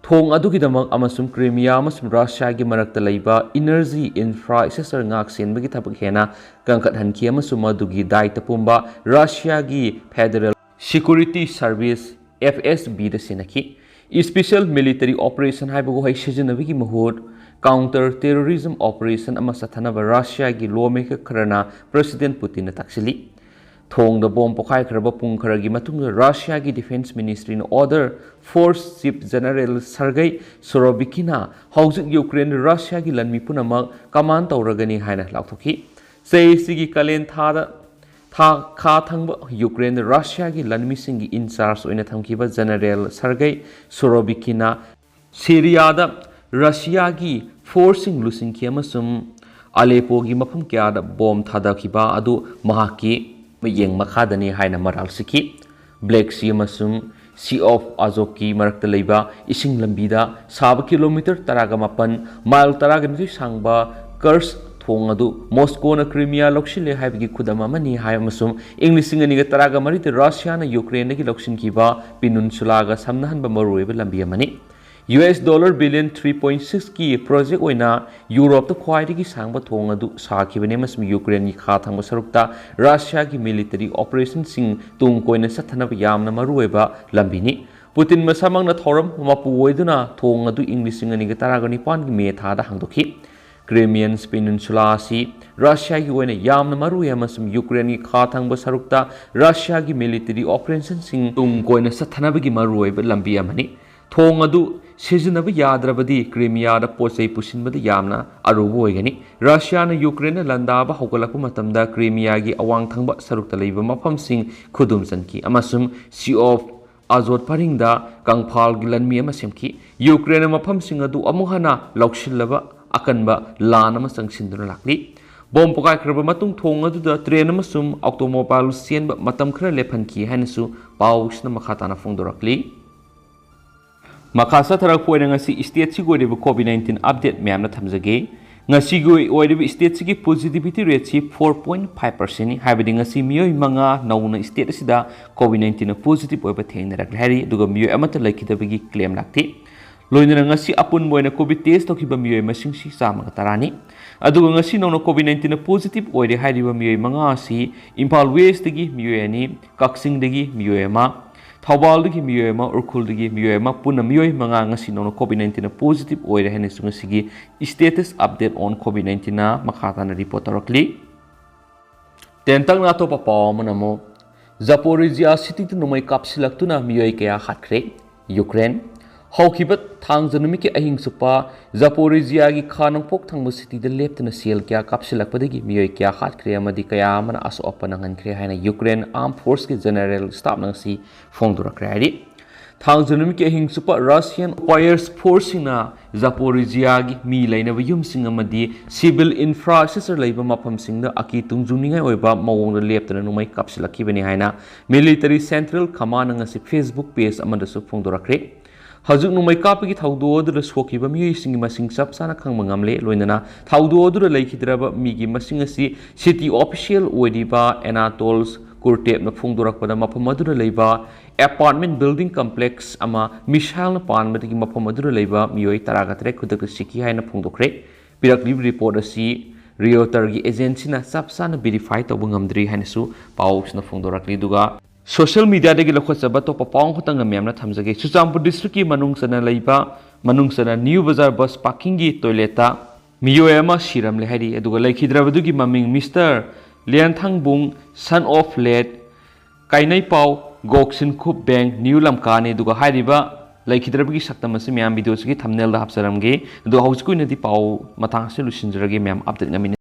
ꯊꯣꯡ ꯑꯗꯨꯒꯤꯗꯃꯛ ꯑꯃꯁꯨꯡ ꯀ꯭ꯔꯤꯃꯤꯌꯥ ꯑꯃꯁꯨꯡ ꯔꯁꯤꯌꯥꯒꯤ ꯃꯔꯛꯇ ꯂꯩꯕ energy infrastructure ꯉꯥꯛ ꯁꯦꯟꯕꯒꯤ ꯊꯕꯛ ꯍꯦꯟꯅ ꯀꯟꯈꯠꯍꯟꯈꯤ ꯑꯃꯁꯨꯡ ꯃꯗꯨꯒꯤ ꯗꯥꯏꯇ ꯄꯨꯝꯕ ꯔꯁꯤꯌꯥꯒꯤ Federal Security Service, FSBꯗ ꯁꯤꯟꯅꯈꯤ꯫ Special Military Operation ꯍꯥꯏꯕ ꯋꯥꯍꯩ ꯁꯤꯖꯤꯟꯅꯕꯒꯤ ꯃꯍꯨꯠ Counter Terrorism Operation ꯑꯃ ꯆꯠꯊꯅꯕ ꯔꯁꯤꯌꯥꯒꯤ lawmaker ꯈꯔꯅ President ꯄꯨꯇꯤꯟꯅ ꯇꯥꯛꯁꯤꯜꯂꯤ꯫ ꯊꯣꯡꯗ ꯕꯣꯝ ꯄꯣꯈꯥꯏꯈ꯭ꯔꯕ ꯄꯨꯡ ꯈꯔꯒꯤ ꯃꯇꯨꯡꯗ ꯔꯁꯤꯌꯥꯒꯤ Defense Ministryꯅ order Force Chief General Sergei Surovikinꯅ ꯍꯧꯖꯤꯛ ꯌꯨꯀ꯭ꯔꯦꯟꯗ ꯔꯁꯤꯌꯥꯒꯤ ꯂꯥꯟꯃꯤ ꯄꯨꯝꯅꯃꯛ command ꯇꯧꯔꯒꯅꯤ ꯍꯥꯏꯅ ꯂꯥꯎꯊꯣꯛꯈꯤ꯫ ꯆꯍꯤꯁꯤꯒꯤ ꯀꯥꯂꯦꯟ ꯊꯥꯗ ꯊꯥ ꯈꯥ ꯊꯪꯕ ꯌꯨꯀ꯭ꯔꯦꯟꯗ ꯔꯁꯤꯌꯥꯒꯤ ꯂꯥꯟꯃꯤꯁꯤꯡꯒꯤ in charge ꯑꯣꯏꯅ ꯊꯝꯈꯤꯕ General Sergei Surovikinꯅ ꯁꯤꯔꯤꯌꯥꯗ ꯔꯁꯤꯌꯥꯒꯤ forceꯁꯤꯡ ꯂꯨꯆꯤꯡꯈꯤ ꯑꯃꯁꯨꯡ ꯑꯂꯦꯄꯣꯒꯤ ꯃꯐꯝ ꯀꯌꯥꯗ ꯕꯣꯝ ꯊꯥꯗꯈꯤꯕ ꯑꯗꯨ ꯃꯍꯥꯛꯀꯤ ꯃꯤꯠꯌꯦꯡ ꯃꯈꯥꯗꯅꯤ ꯍꯥꯏꯅ ꯃꯔꯥꯜ ꯁꯤꯈꯤ꯫ Black Sea ꯑꯃꯁꯨꯡ Sea of Azovꯀꯤ ꯃꯔꯛꯇ ꯂꯩꯕ ꯏꯁꯤꯡ ꯂꯝꯕꯤꯗ ꯁꯥꯕ kilometre ꯇꯔꯥꯒ ꯃꯥꯄꯟ, mile ꯇꯔꯥꯒ ꯅꯤꯊꯣꯏ ꯁꯥꯡꯕ Kursk ꯊꯣꯡ ꯑꯗꯨ ꯃꯣꯁꯀꯣꯅ ꯀ꯭ꯔꯤꯃꯤꯌꯥ ꯂꯧꯁꯤꯜꯂꯦ ꯍꯥꯏꯕꯒꯤ ꯈꯨꯗꯝ ꯑꯃꯅꯤ ꯍꯥꯏ, ꯑꯃꯁꯨꯡ ꯏꯪ ꯂꯤꯁꯤꯡ ꯑꯅꯤꯒ ꯇꯔꯥꯒ ꯃꯔꯤꯗ ꯔꯁꯤꯌꯥꯅ ꯌꯨꯀ꯭ꯔꯦꯟꯗꯒꯤ ꯂꯧꯁꯤꯟꯈꯤꯕ ꯄꯤꯅꯨꯟꯁꯨꯂꯥꯒ ꯁꯝꯅꯍꯟꯕ ꯃꯔꯨꯑꯣꯏꯕ ꯂꯝꯕꯤ ꯑꯃꯅꯤ꯫ U S dollar billion three point ꯁꯤꯛꯁꯀꯤ ꯄ꯭ꯔꯣꯖꯦꯛ ꯑꯣꯏꯅ ꯌꯨꯔꯣꯞꯇ ꯈ꯭ꯋꯥꯏꯗꯒꯤ ꯁꯥꯡꯕ ꯊꯣꯡ ꯑꯗꯨ ꯁꯥꯈꯤꯕꯅꯤ, ꯑꯃꯁꯨꯡ ꯌꯨꯀ꯭ꯔꯦꯟꯒꯤ ꯈꯥ ꯊꯪꯕ ꯁꯔꯨꯛꯇ ꯔꯁꯤꯌꯥꯒꯤ ꯃꯤꯂꯤꯇꯔꯤ ꯑꯣꯄꯔꯦꯁꯟꯁꯤꯡ ꯇꯨꯡ ꯀꯣꯏꯅ ꯆꯠꯊꯅꯕ ꯌꯥꯝꯅ ꯃꯔꯨꯑꯣꯏꯕ ꯂꯝꯕꯤꯅꯤ꯫ ꯄꯨꯇꯤꯟ ꯃꯁꯥꯃꯛꯅ ꯊꯧꯔꯝ ꯃꯄꯨ ꯑꯣꯏꯗꯨꯅ ꯊꯣꯡ ꯑꯗꯨ ꯏꯪ ꯂꯤꯁꯤꯡ ꯑꯅꯤꯒ ꯇꯔꯥꯒ ꯅꯤꯄꯥꯟꯒꯤ ꯃꯦ ꯊꯥꯗ ꯍꯥꯡꯗꯣꯛꯈꯤ꯫ ꯀ꯭ꯔꯤꯃꯤꯌꯟ ꯄꯤꯅꯤꯟꯁꯨꯂꯥ ꯑꯁꯤ ꯔꯁꯤꯌꯥꯒꯤ ꯑꯣꯏꯅ ꯌꯥꯝꯅ ꯃꯔꯨꯑꯣꯏ, ꯑꯃꯁꯨꯡ ꯌꯨꯀ꯭ꯔꯦꯟꯒꯤ ꯈꯥ ꯊꯪꯕ ꯁꯔꯨꯛꯇ ꯔꯁꯤꯌꯥꯒꯤ ꯃꯤꯂꯤꯇꯔꯤ ꯑꯣꯄꯔꯦꯁꯟꯁꯤꯡ ꯇꯨꯡ ꯀꯣꯏꯅ ꯆꯠꯊꯅꯕꯒꯤ ꯃꯔꯨꯑꯣꯏꯕ ꯂꯝꯕꯤ ꯑꯃꯅꯤ꯫ ꯊꯣꯡ ꯑꯗꯨ ꯁꯤꯖꯤꯟꯅꯕ ꯌꯥꯗ꯭ꯔꯕꯗꯤ ꯀ꯭ꯔꯤꯃꯤꯌꯥꯗ ꯄꯣꯠ ꯆꯩ ꯄꯨꯁꯤꯟꯕꯗ ꯌꯥꯝꯅ ꯑꯔꯨꯕ ꯑꯣꯏꯒꯅꯤ꯫ ꯔꯁꯤꯌꯥꯅ ꯌꯨꯀ꯭ꯔꯦꯟꯅ ꯂꯥꯟꯗꯥꯕ ꯍꯧꯒꯠꯂꯛꯄ ꯃꯇꯝꯗ ꯀ꯭ꯔꯤꯃꯤꯌꯥꯒꯤ ꯑꯋꯥꯡ ꯊꯪꯕ ꯁꯔꯨꯛꯇ ꯂꯩꯕ ꯃꯐꯝꯁꯤꯡ ꯈꯨꯗꯨꯝ ꯆꯟꯈꯤ, ꯑꯃꯁꯨꯡ ꯁꯤ ꯑꯣꯐ ꯑꯖꯣꯠ ꯄꯔꯤꯡꯗ ꯀꯪꯐꯥꯜꯒꯤ ꯂꯟꯃꯤ ꯑꯃ ꯁꯦꯝꯈꯤ꯫ ꯌꯨꯀ꯭ꯔꯦꯟꯅ ꯃꯐꯝꯁꯤꯡ ꯑꯗꯨ ꯑꯃꯨꯛ ꯍꯟꯅ ꯂꯧꯁꯤꯜꯂꯕ ꯑꯀꯟꯕ ꯂꯥꯟ ꯑꯃ ꯆꯪꯁꯤꯟꯗꯨꯅ ꯂꯥꯛꯂꯤ꯫ ꯕꯣꯝ ꯄꯣꯈꯥꯏꯈ꯭ꯔꯕ ꯃꯇꯨꯡ ꯊꯣꯡ ꯑꯗꯨꯗ ꯇ꯭ꯔꯦꯟ ꯑꯃꯁꯨꯡ ꯑꯣꯇꯣꯃꯣꯕꯥꯏꯜ ꯆꯦꯟꯕ ꯃꯇꯝ ꯈꯔ ꯂꯦꯞꯍꯟꯈꯤ ꯍꯥꯏꯅꯁꯨ ꯄꯥꯎꯁꯤꯅ ꯃꯈꯥ ꯇꯥꯅ ꯐꯣꯡꯗꯣꯔꯛꯂꯤ꯫ ꯃꯈꯥ ꯆꯠꯊꯔꯛꯄ ꯑꯣꯏꯅ ꯉꯁꯤ ꯁ꯭ꯇꯦꯠꯁꯤꯒꯤ ꯑꯣꯏꯔꯤꯕ ꯀꯣꯚꯤꯗ ꯅꯥꯏꯟꯇꯤꯟ ꯑꯞꯗꯦꯠ ꯃꯌꯥꯝꯅ ꯊꯝꯖꯒꯦ꯫ ꯉꯁꯤꯒꯤ ꯑꯣꯏꯔꯤꯕ ꯁ꯭ꯇꯦꯠꯁꯤꯒꯤ ꯄꯣꯖꯤꯇꯤꯚꯤꯇꯤ ꯔꯦꯠꯁꯤ ꯐꯣꯔ ꯄꯣꯏꯟ ꯐꯥꯏꯚ ꯄꯥꯔꯁꯦꯟꯅꯤ, ꯍꯥꯏꯕꯗꯤ ꯉꯁꯤ ꯃꯤꯑꯣꯏ ꯃꯉꯥ ꯅꯧꯅ ꯁ꯭ꯇꯦꯠ ꯑꯁꯤꯗ ꯀꯣꯚꯤꯗ ꯅꯥꯏꯟꯇꯤꯟꯅ ꯄꯣꯖꯤꯇꯤꯚ ꯑꯣꯏꯕ ꯊꯦꯡꯅꯔꯛꯂꯦ ꯍꯥꯏꯔꯤ, ꯑꯗꯨꯒ ꯃꯤꯑꯣꯏ ꯑꯃꯠꯇ ꯂꯩꯈꯤꯗꯕꯒꯤ ꯀ꯭ꯂꯦꯝ ꯂꯥꯛꯇꯦ꯫ ꯂꯣꯏꯅꯅ ꯉꯁꯤ ꯑꯄꯨꯟꯕ ꯑꯣꯏꯅ ꯀꯣꯚꯤꯗ ꯇꯦꯁ ꯇꯧꯈꯤꯕ ꯃꯤꯑꯣꯏ ꯃꯁꯤꯡꯁꯤ ꯆꯥꯝꯃꯒ ꯇꯔꯥꯅꯤ꯫ ꯑꯗꯨꯒ ꯉꯁꯤ ꯅꯧꯅ ꯀꯣꯚꯤꯗ ꯅꯥꯏꯟꯇꯤꯟꯅ ꯄꯣꯖꯤꯇꯤꯚ ꯑꯣꯏꯔꯦ ꯍꯥꯏꯔꯤꯕ ꯃꯤꯑꯣꯏ ꯃꯉꯥ ꯑꯁꯤ ꯏꯝꯐꯥꯜ ꯋꯦꯁꯇꯒꯤ ꯃꯤꯑꯣꯏ ꯑꯅꯤ, ꯀꯛꯆꯤꯡꯗꯒꯤ ꯃꯤꯑꯣꯏ ꯑꯃ, ꯊꯧꯕꯥꯜꯗꯒꯤ ꯃꯤꯑꯣꯏ ꯑꯃ, ꯎꯈ꯭ꯔꯨꯜꯗꯒꯤ ꯃꯤꯑꯣꯏ ꯑꯃ, ꯄꯨꯟꯅ ꯃꯤꯑꯣꯏ ꯃꯉꯥ ꯉꯁꯤ ꯅꯧꯅ ꯀꯣꯚꯤꯗ ꯅꯥꯏꯟꯇꯤꯟꯅ ꯄꯣꯖꯤꯇꯤꯚ ꯑꯣꯏꯔꯦ ꯍꯥꯏꯅꯁꯨ ꯉꯁꯤꯒꯤ status update on COVID nineteenꯅ ꯃꯈꯥ ꯇꯥꯅ ꯔꯤꯄꯣꯔꯠ ꯇꯧꯔꯛꯂꯤ꯫ ꯇꯦꯟꯇꯛꯅ ꯑꯇꯣꯞꯄ ꯄꯥꯎ ꯑꯃꯅ ꯑꯃꯨꯛ ꯖꯄꯣꯔꯤꯖꯤꯌꯥ ꯁꯤꯇꯤꯗ ꯅꯣꯡꯃꯩ ꯀꯥꯞꯁꯤꯜꯂꯛꯇꯨꯅ ꯃꯤꯑꯣꯏ ꯀꯌꯥ ꯍꯥꯠꯈ꯭ꯔꯦ꯫ ꯌꯨꯀ꯭ꯔꯦꯟ꯫ ꯍꯧꯈꯤꯕ ꯊꯥꯡꯖ ꯅꯨꯃꯤꯠꯀꯤ ꯑꯍꯤꯡ ꯆꯨꯞꯄ ꯖꯄꯣꯔꯤꯖꯤꯌꯥꯒꯤ ꯈꯥ ꯅꯣꯡꯄꯣꯛ ꯊꯪꯕ ꯁꯤꯇꯤꯗ ꯂꯦꯞꯇꯅ ꯁꯦꯜ ꯀꯌꯥ ꯀꯥꯞꯁꯤꯜꯂꯛꯄꯗꯒꯤ ꯃꯤꯑꯣꯏ ꯀꯌꯥ ꯍꯥꯠꯈ꯭ꯔꯦ ꯑꯃꯗꯤ ꯀꯌꯥ ꯑꯃꯅ ꯑꯁꯣꯛ ꯑꯄꯟ ꯅꯪꯍꯟꯈ꯭ꯔꯦ ꯍꯥꯏꯅ ꯌꯨꯀ꯭ꯔꯦꯟ ꯑꯥꯔꯝ ꯐꯣꯔꯁꯀꯤ ꯖꯦꯅꯔꯦꯜ ꯁ꯭ꯇꯥꯐꯅ ꯉꯁꯤ ꯐꯣꯡꯗꯣꯔꯛꯈ꯭ꯔꯦ ꯍꯥꯏꯔꯤ꯫ ꯊꯥꯡꯖ ꯅꯨꯃꯤꯠꯀꯤ ꯑꯍꯤꯡ ꯆꯨꯞꯄ ꯔꯁꯤꯌꯟ ꯐꯥꯌꯔ ꯐꯣꯔꯁꯁꯤꯡꯅ ꯖꯄꯣꯔꯤꯖꯤꯌꯥꯒꯤ ꯃꯤ ꯂꯩꯅꯕ ꯌꯨꯝꯁꯤꯡ ꯑꯃꯗꯤ ꯁꯤꯚꯤꯜ ꯏꯟꯐ꯭ꯔꯥꯁ꯭ꯇ꯭ꯔꯛꯆꯔ ꯂꯩꯕ ꯃꯐꯝꯁꯤꯡꯗ ꯑꯀꯤ ꯇꯨꯡꯖꯨꯡꯅꯤꯡꯉꯥꯏ ꯑꯣꯏꯕ ꯃꯑꯣꯡꯗ ꯂꯦꯞꯇꯅ ꯅꯣꯡꯃꯩ ꯀꯥꯞꯁꯤꯜꯂꯛꯈꯤꯕꯅꯤ ꯍꯥꯏꯅ ꯃꯤꯂꯤꯇꯔꯤ ꯁꯦꯟꯇ꯭ꯔꯦꯜ ꯀꯃꯥꯟꯅ ꯉꯁꯤ ꯐꯦꯁꯕꯨꯛ ꯄꯦꯖ ꯑꯃꯗꯁꯨ ꯐꯣꯡꯗꯣꯔꯛꯈ꯭ꯔꯦ꯫ ꯍꯧꯖꯤꯛ ꯅꯣꯡꯃꯩ ꯀꯥꯞꯄꯒꯤ ꯊꯧꯗꯣꯛ ꯑꯗꯨꯗ ꯁꯣꯛꯈꯤꯕ ꯃꯤꯑꯣꯏꯁꯤꯡꯒꯤ ꯃꯁꯤꯡ ꯆꯞ ꯆꯥꯅ ꯈꯪꯕ ꯉꯝꯂꯦ꯫ ꯂꯣꯏꯅꯅ ꯊꯧꯗꯣꯛ ꯑꯗꯨꯗ ꯂꯩꯈꯤꯗ꯭ꯔꯕ ꯃꯤꯒꯤ ꯃꯁꯤꯡ ꯑꯁꯤ city official ꯑꯣꯏꯔꯤꯕ ꯑꯦꯅꯥꯇꯣꯜꯁ ꯀꯨꯔꯇꯦꯞꯅ ꯐꯣꯡꯗꯣꯔꯛꯄꯗ ꯃꯐꯝ ꯑꯗꯨꯗ ꯂꯩꯕ apartment building complex ꯑꯃ missile ꯅ ꯄꯥꯟꯕꯗꯒꯤ ꯃꯐꯝ ꯑꯗꯨꯗ ꯂꯩꯕ ꯃꯤꯑꯣꯏ ꯇꯔꯥꯒ ꯇꯔꯦꯠ ꯈꯨꯗꯛꯇ ꯁꯤꯈꯤ ꯍꯥꯏꯅ ꯐꯣꯡꯗꯣꯛꯈ꯭ꯔꯦ꯫ ꯄꯤꯔꯛꯂꯤꯕ report ꯑꯁꯤ Reuters ꯒꯤ agency ꯅ ꯆꯞ ꯆꯥꯅ verify ꯇꯧꯕ ꯉꯝꯗ꯭ꯔꯤ ꯍꯥꯏꯅꯁꯨ ꯄꯥꯎꯁꯤꯅ ꯐꯣꯡꯗꯣꯔꯛꯂꯤ꯫ ꯑꯗꯨꯒ social media ꯗꯒꯤ ꯂꯧꯈꯠꯆꯕ ꯑꯇꯣꯞꯄ ꯄꯥꯎ ꯑꯃꯈꯛꯇꯪꯒ ꯃꯌꯥꯝꯅ ꯊꯝꯖꯒꯦ꯫ ꯆꯨꯔꯆꯥꯟꯄꯨꯔ district ꯀꯤ ꯃꯅꯨꯡ ꯆꯟꯅ ꯂꯩꯕ, ꯃꯅꯨꯡ ꯆꯟꯅ ꯅ꯭ꯌꯨ ꯕꯖꯥꯔ bus parking ꯒꯤ toilet ꯇ ꯃꯤꯑꯣꯏ ꯑꯃ ꯁꯤꯔꯝꯂꯦ ꯍꯥꯏꯔꯤ꯫ ꯑꯗꯨꯒ ꯂꯩꯈꯤꯗ꯭ꯔꯕꯗꯨꯒꯤ ꯃꯃꯤꯡ Mister Lianthangbung, son of late Kaineipao Gokshinkhup Beng, new ꯂꯝꯀꯥꯅꯤ꯫ ꯑꯗꯨꯒ ꯍꯥꯏꯔꯤꯕ ꯂꯩꯈꯤꯗ꯭ꯔꯕꯒꯤ ꯁꯛꯇꯝ ꯑꯁꯤ ꯃꯌꯥꯝ video ꯁꯤꯒꯤ thumbnail ꯗ ꯍꯥꯞꯆꯔꯝꯒꯦ꯫ ꯑꯗꯣ ꯍꯧꯖꯤꯛꯀꯤ ꯑꯣꯏꯅꯗꯤ ꯄꯥꯎ ꯃꯇꯥꯡ ꯑꯁꯤ ꯂꯣꯏꯁꯤꯟꯖꯔꯒꯦ꯫ ꯃꯌꯥꯝ update ꯉꯝꯃꯤꯟꯅ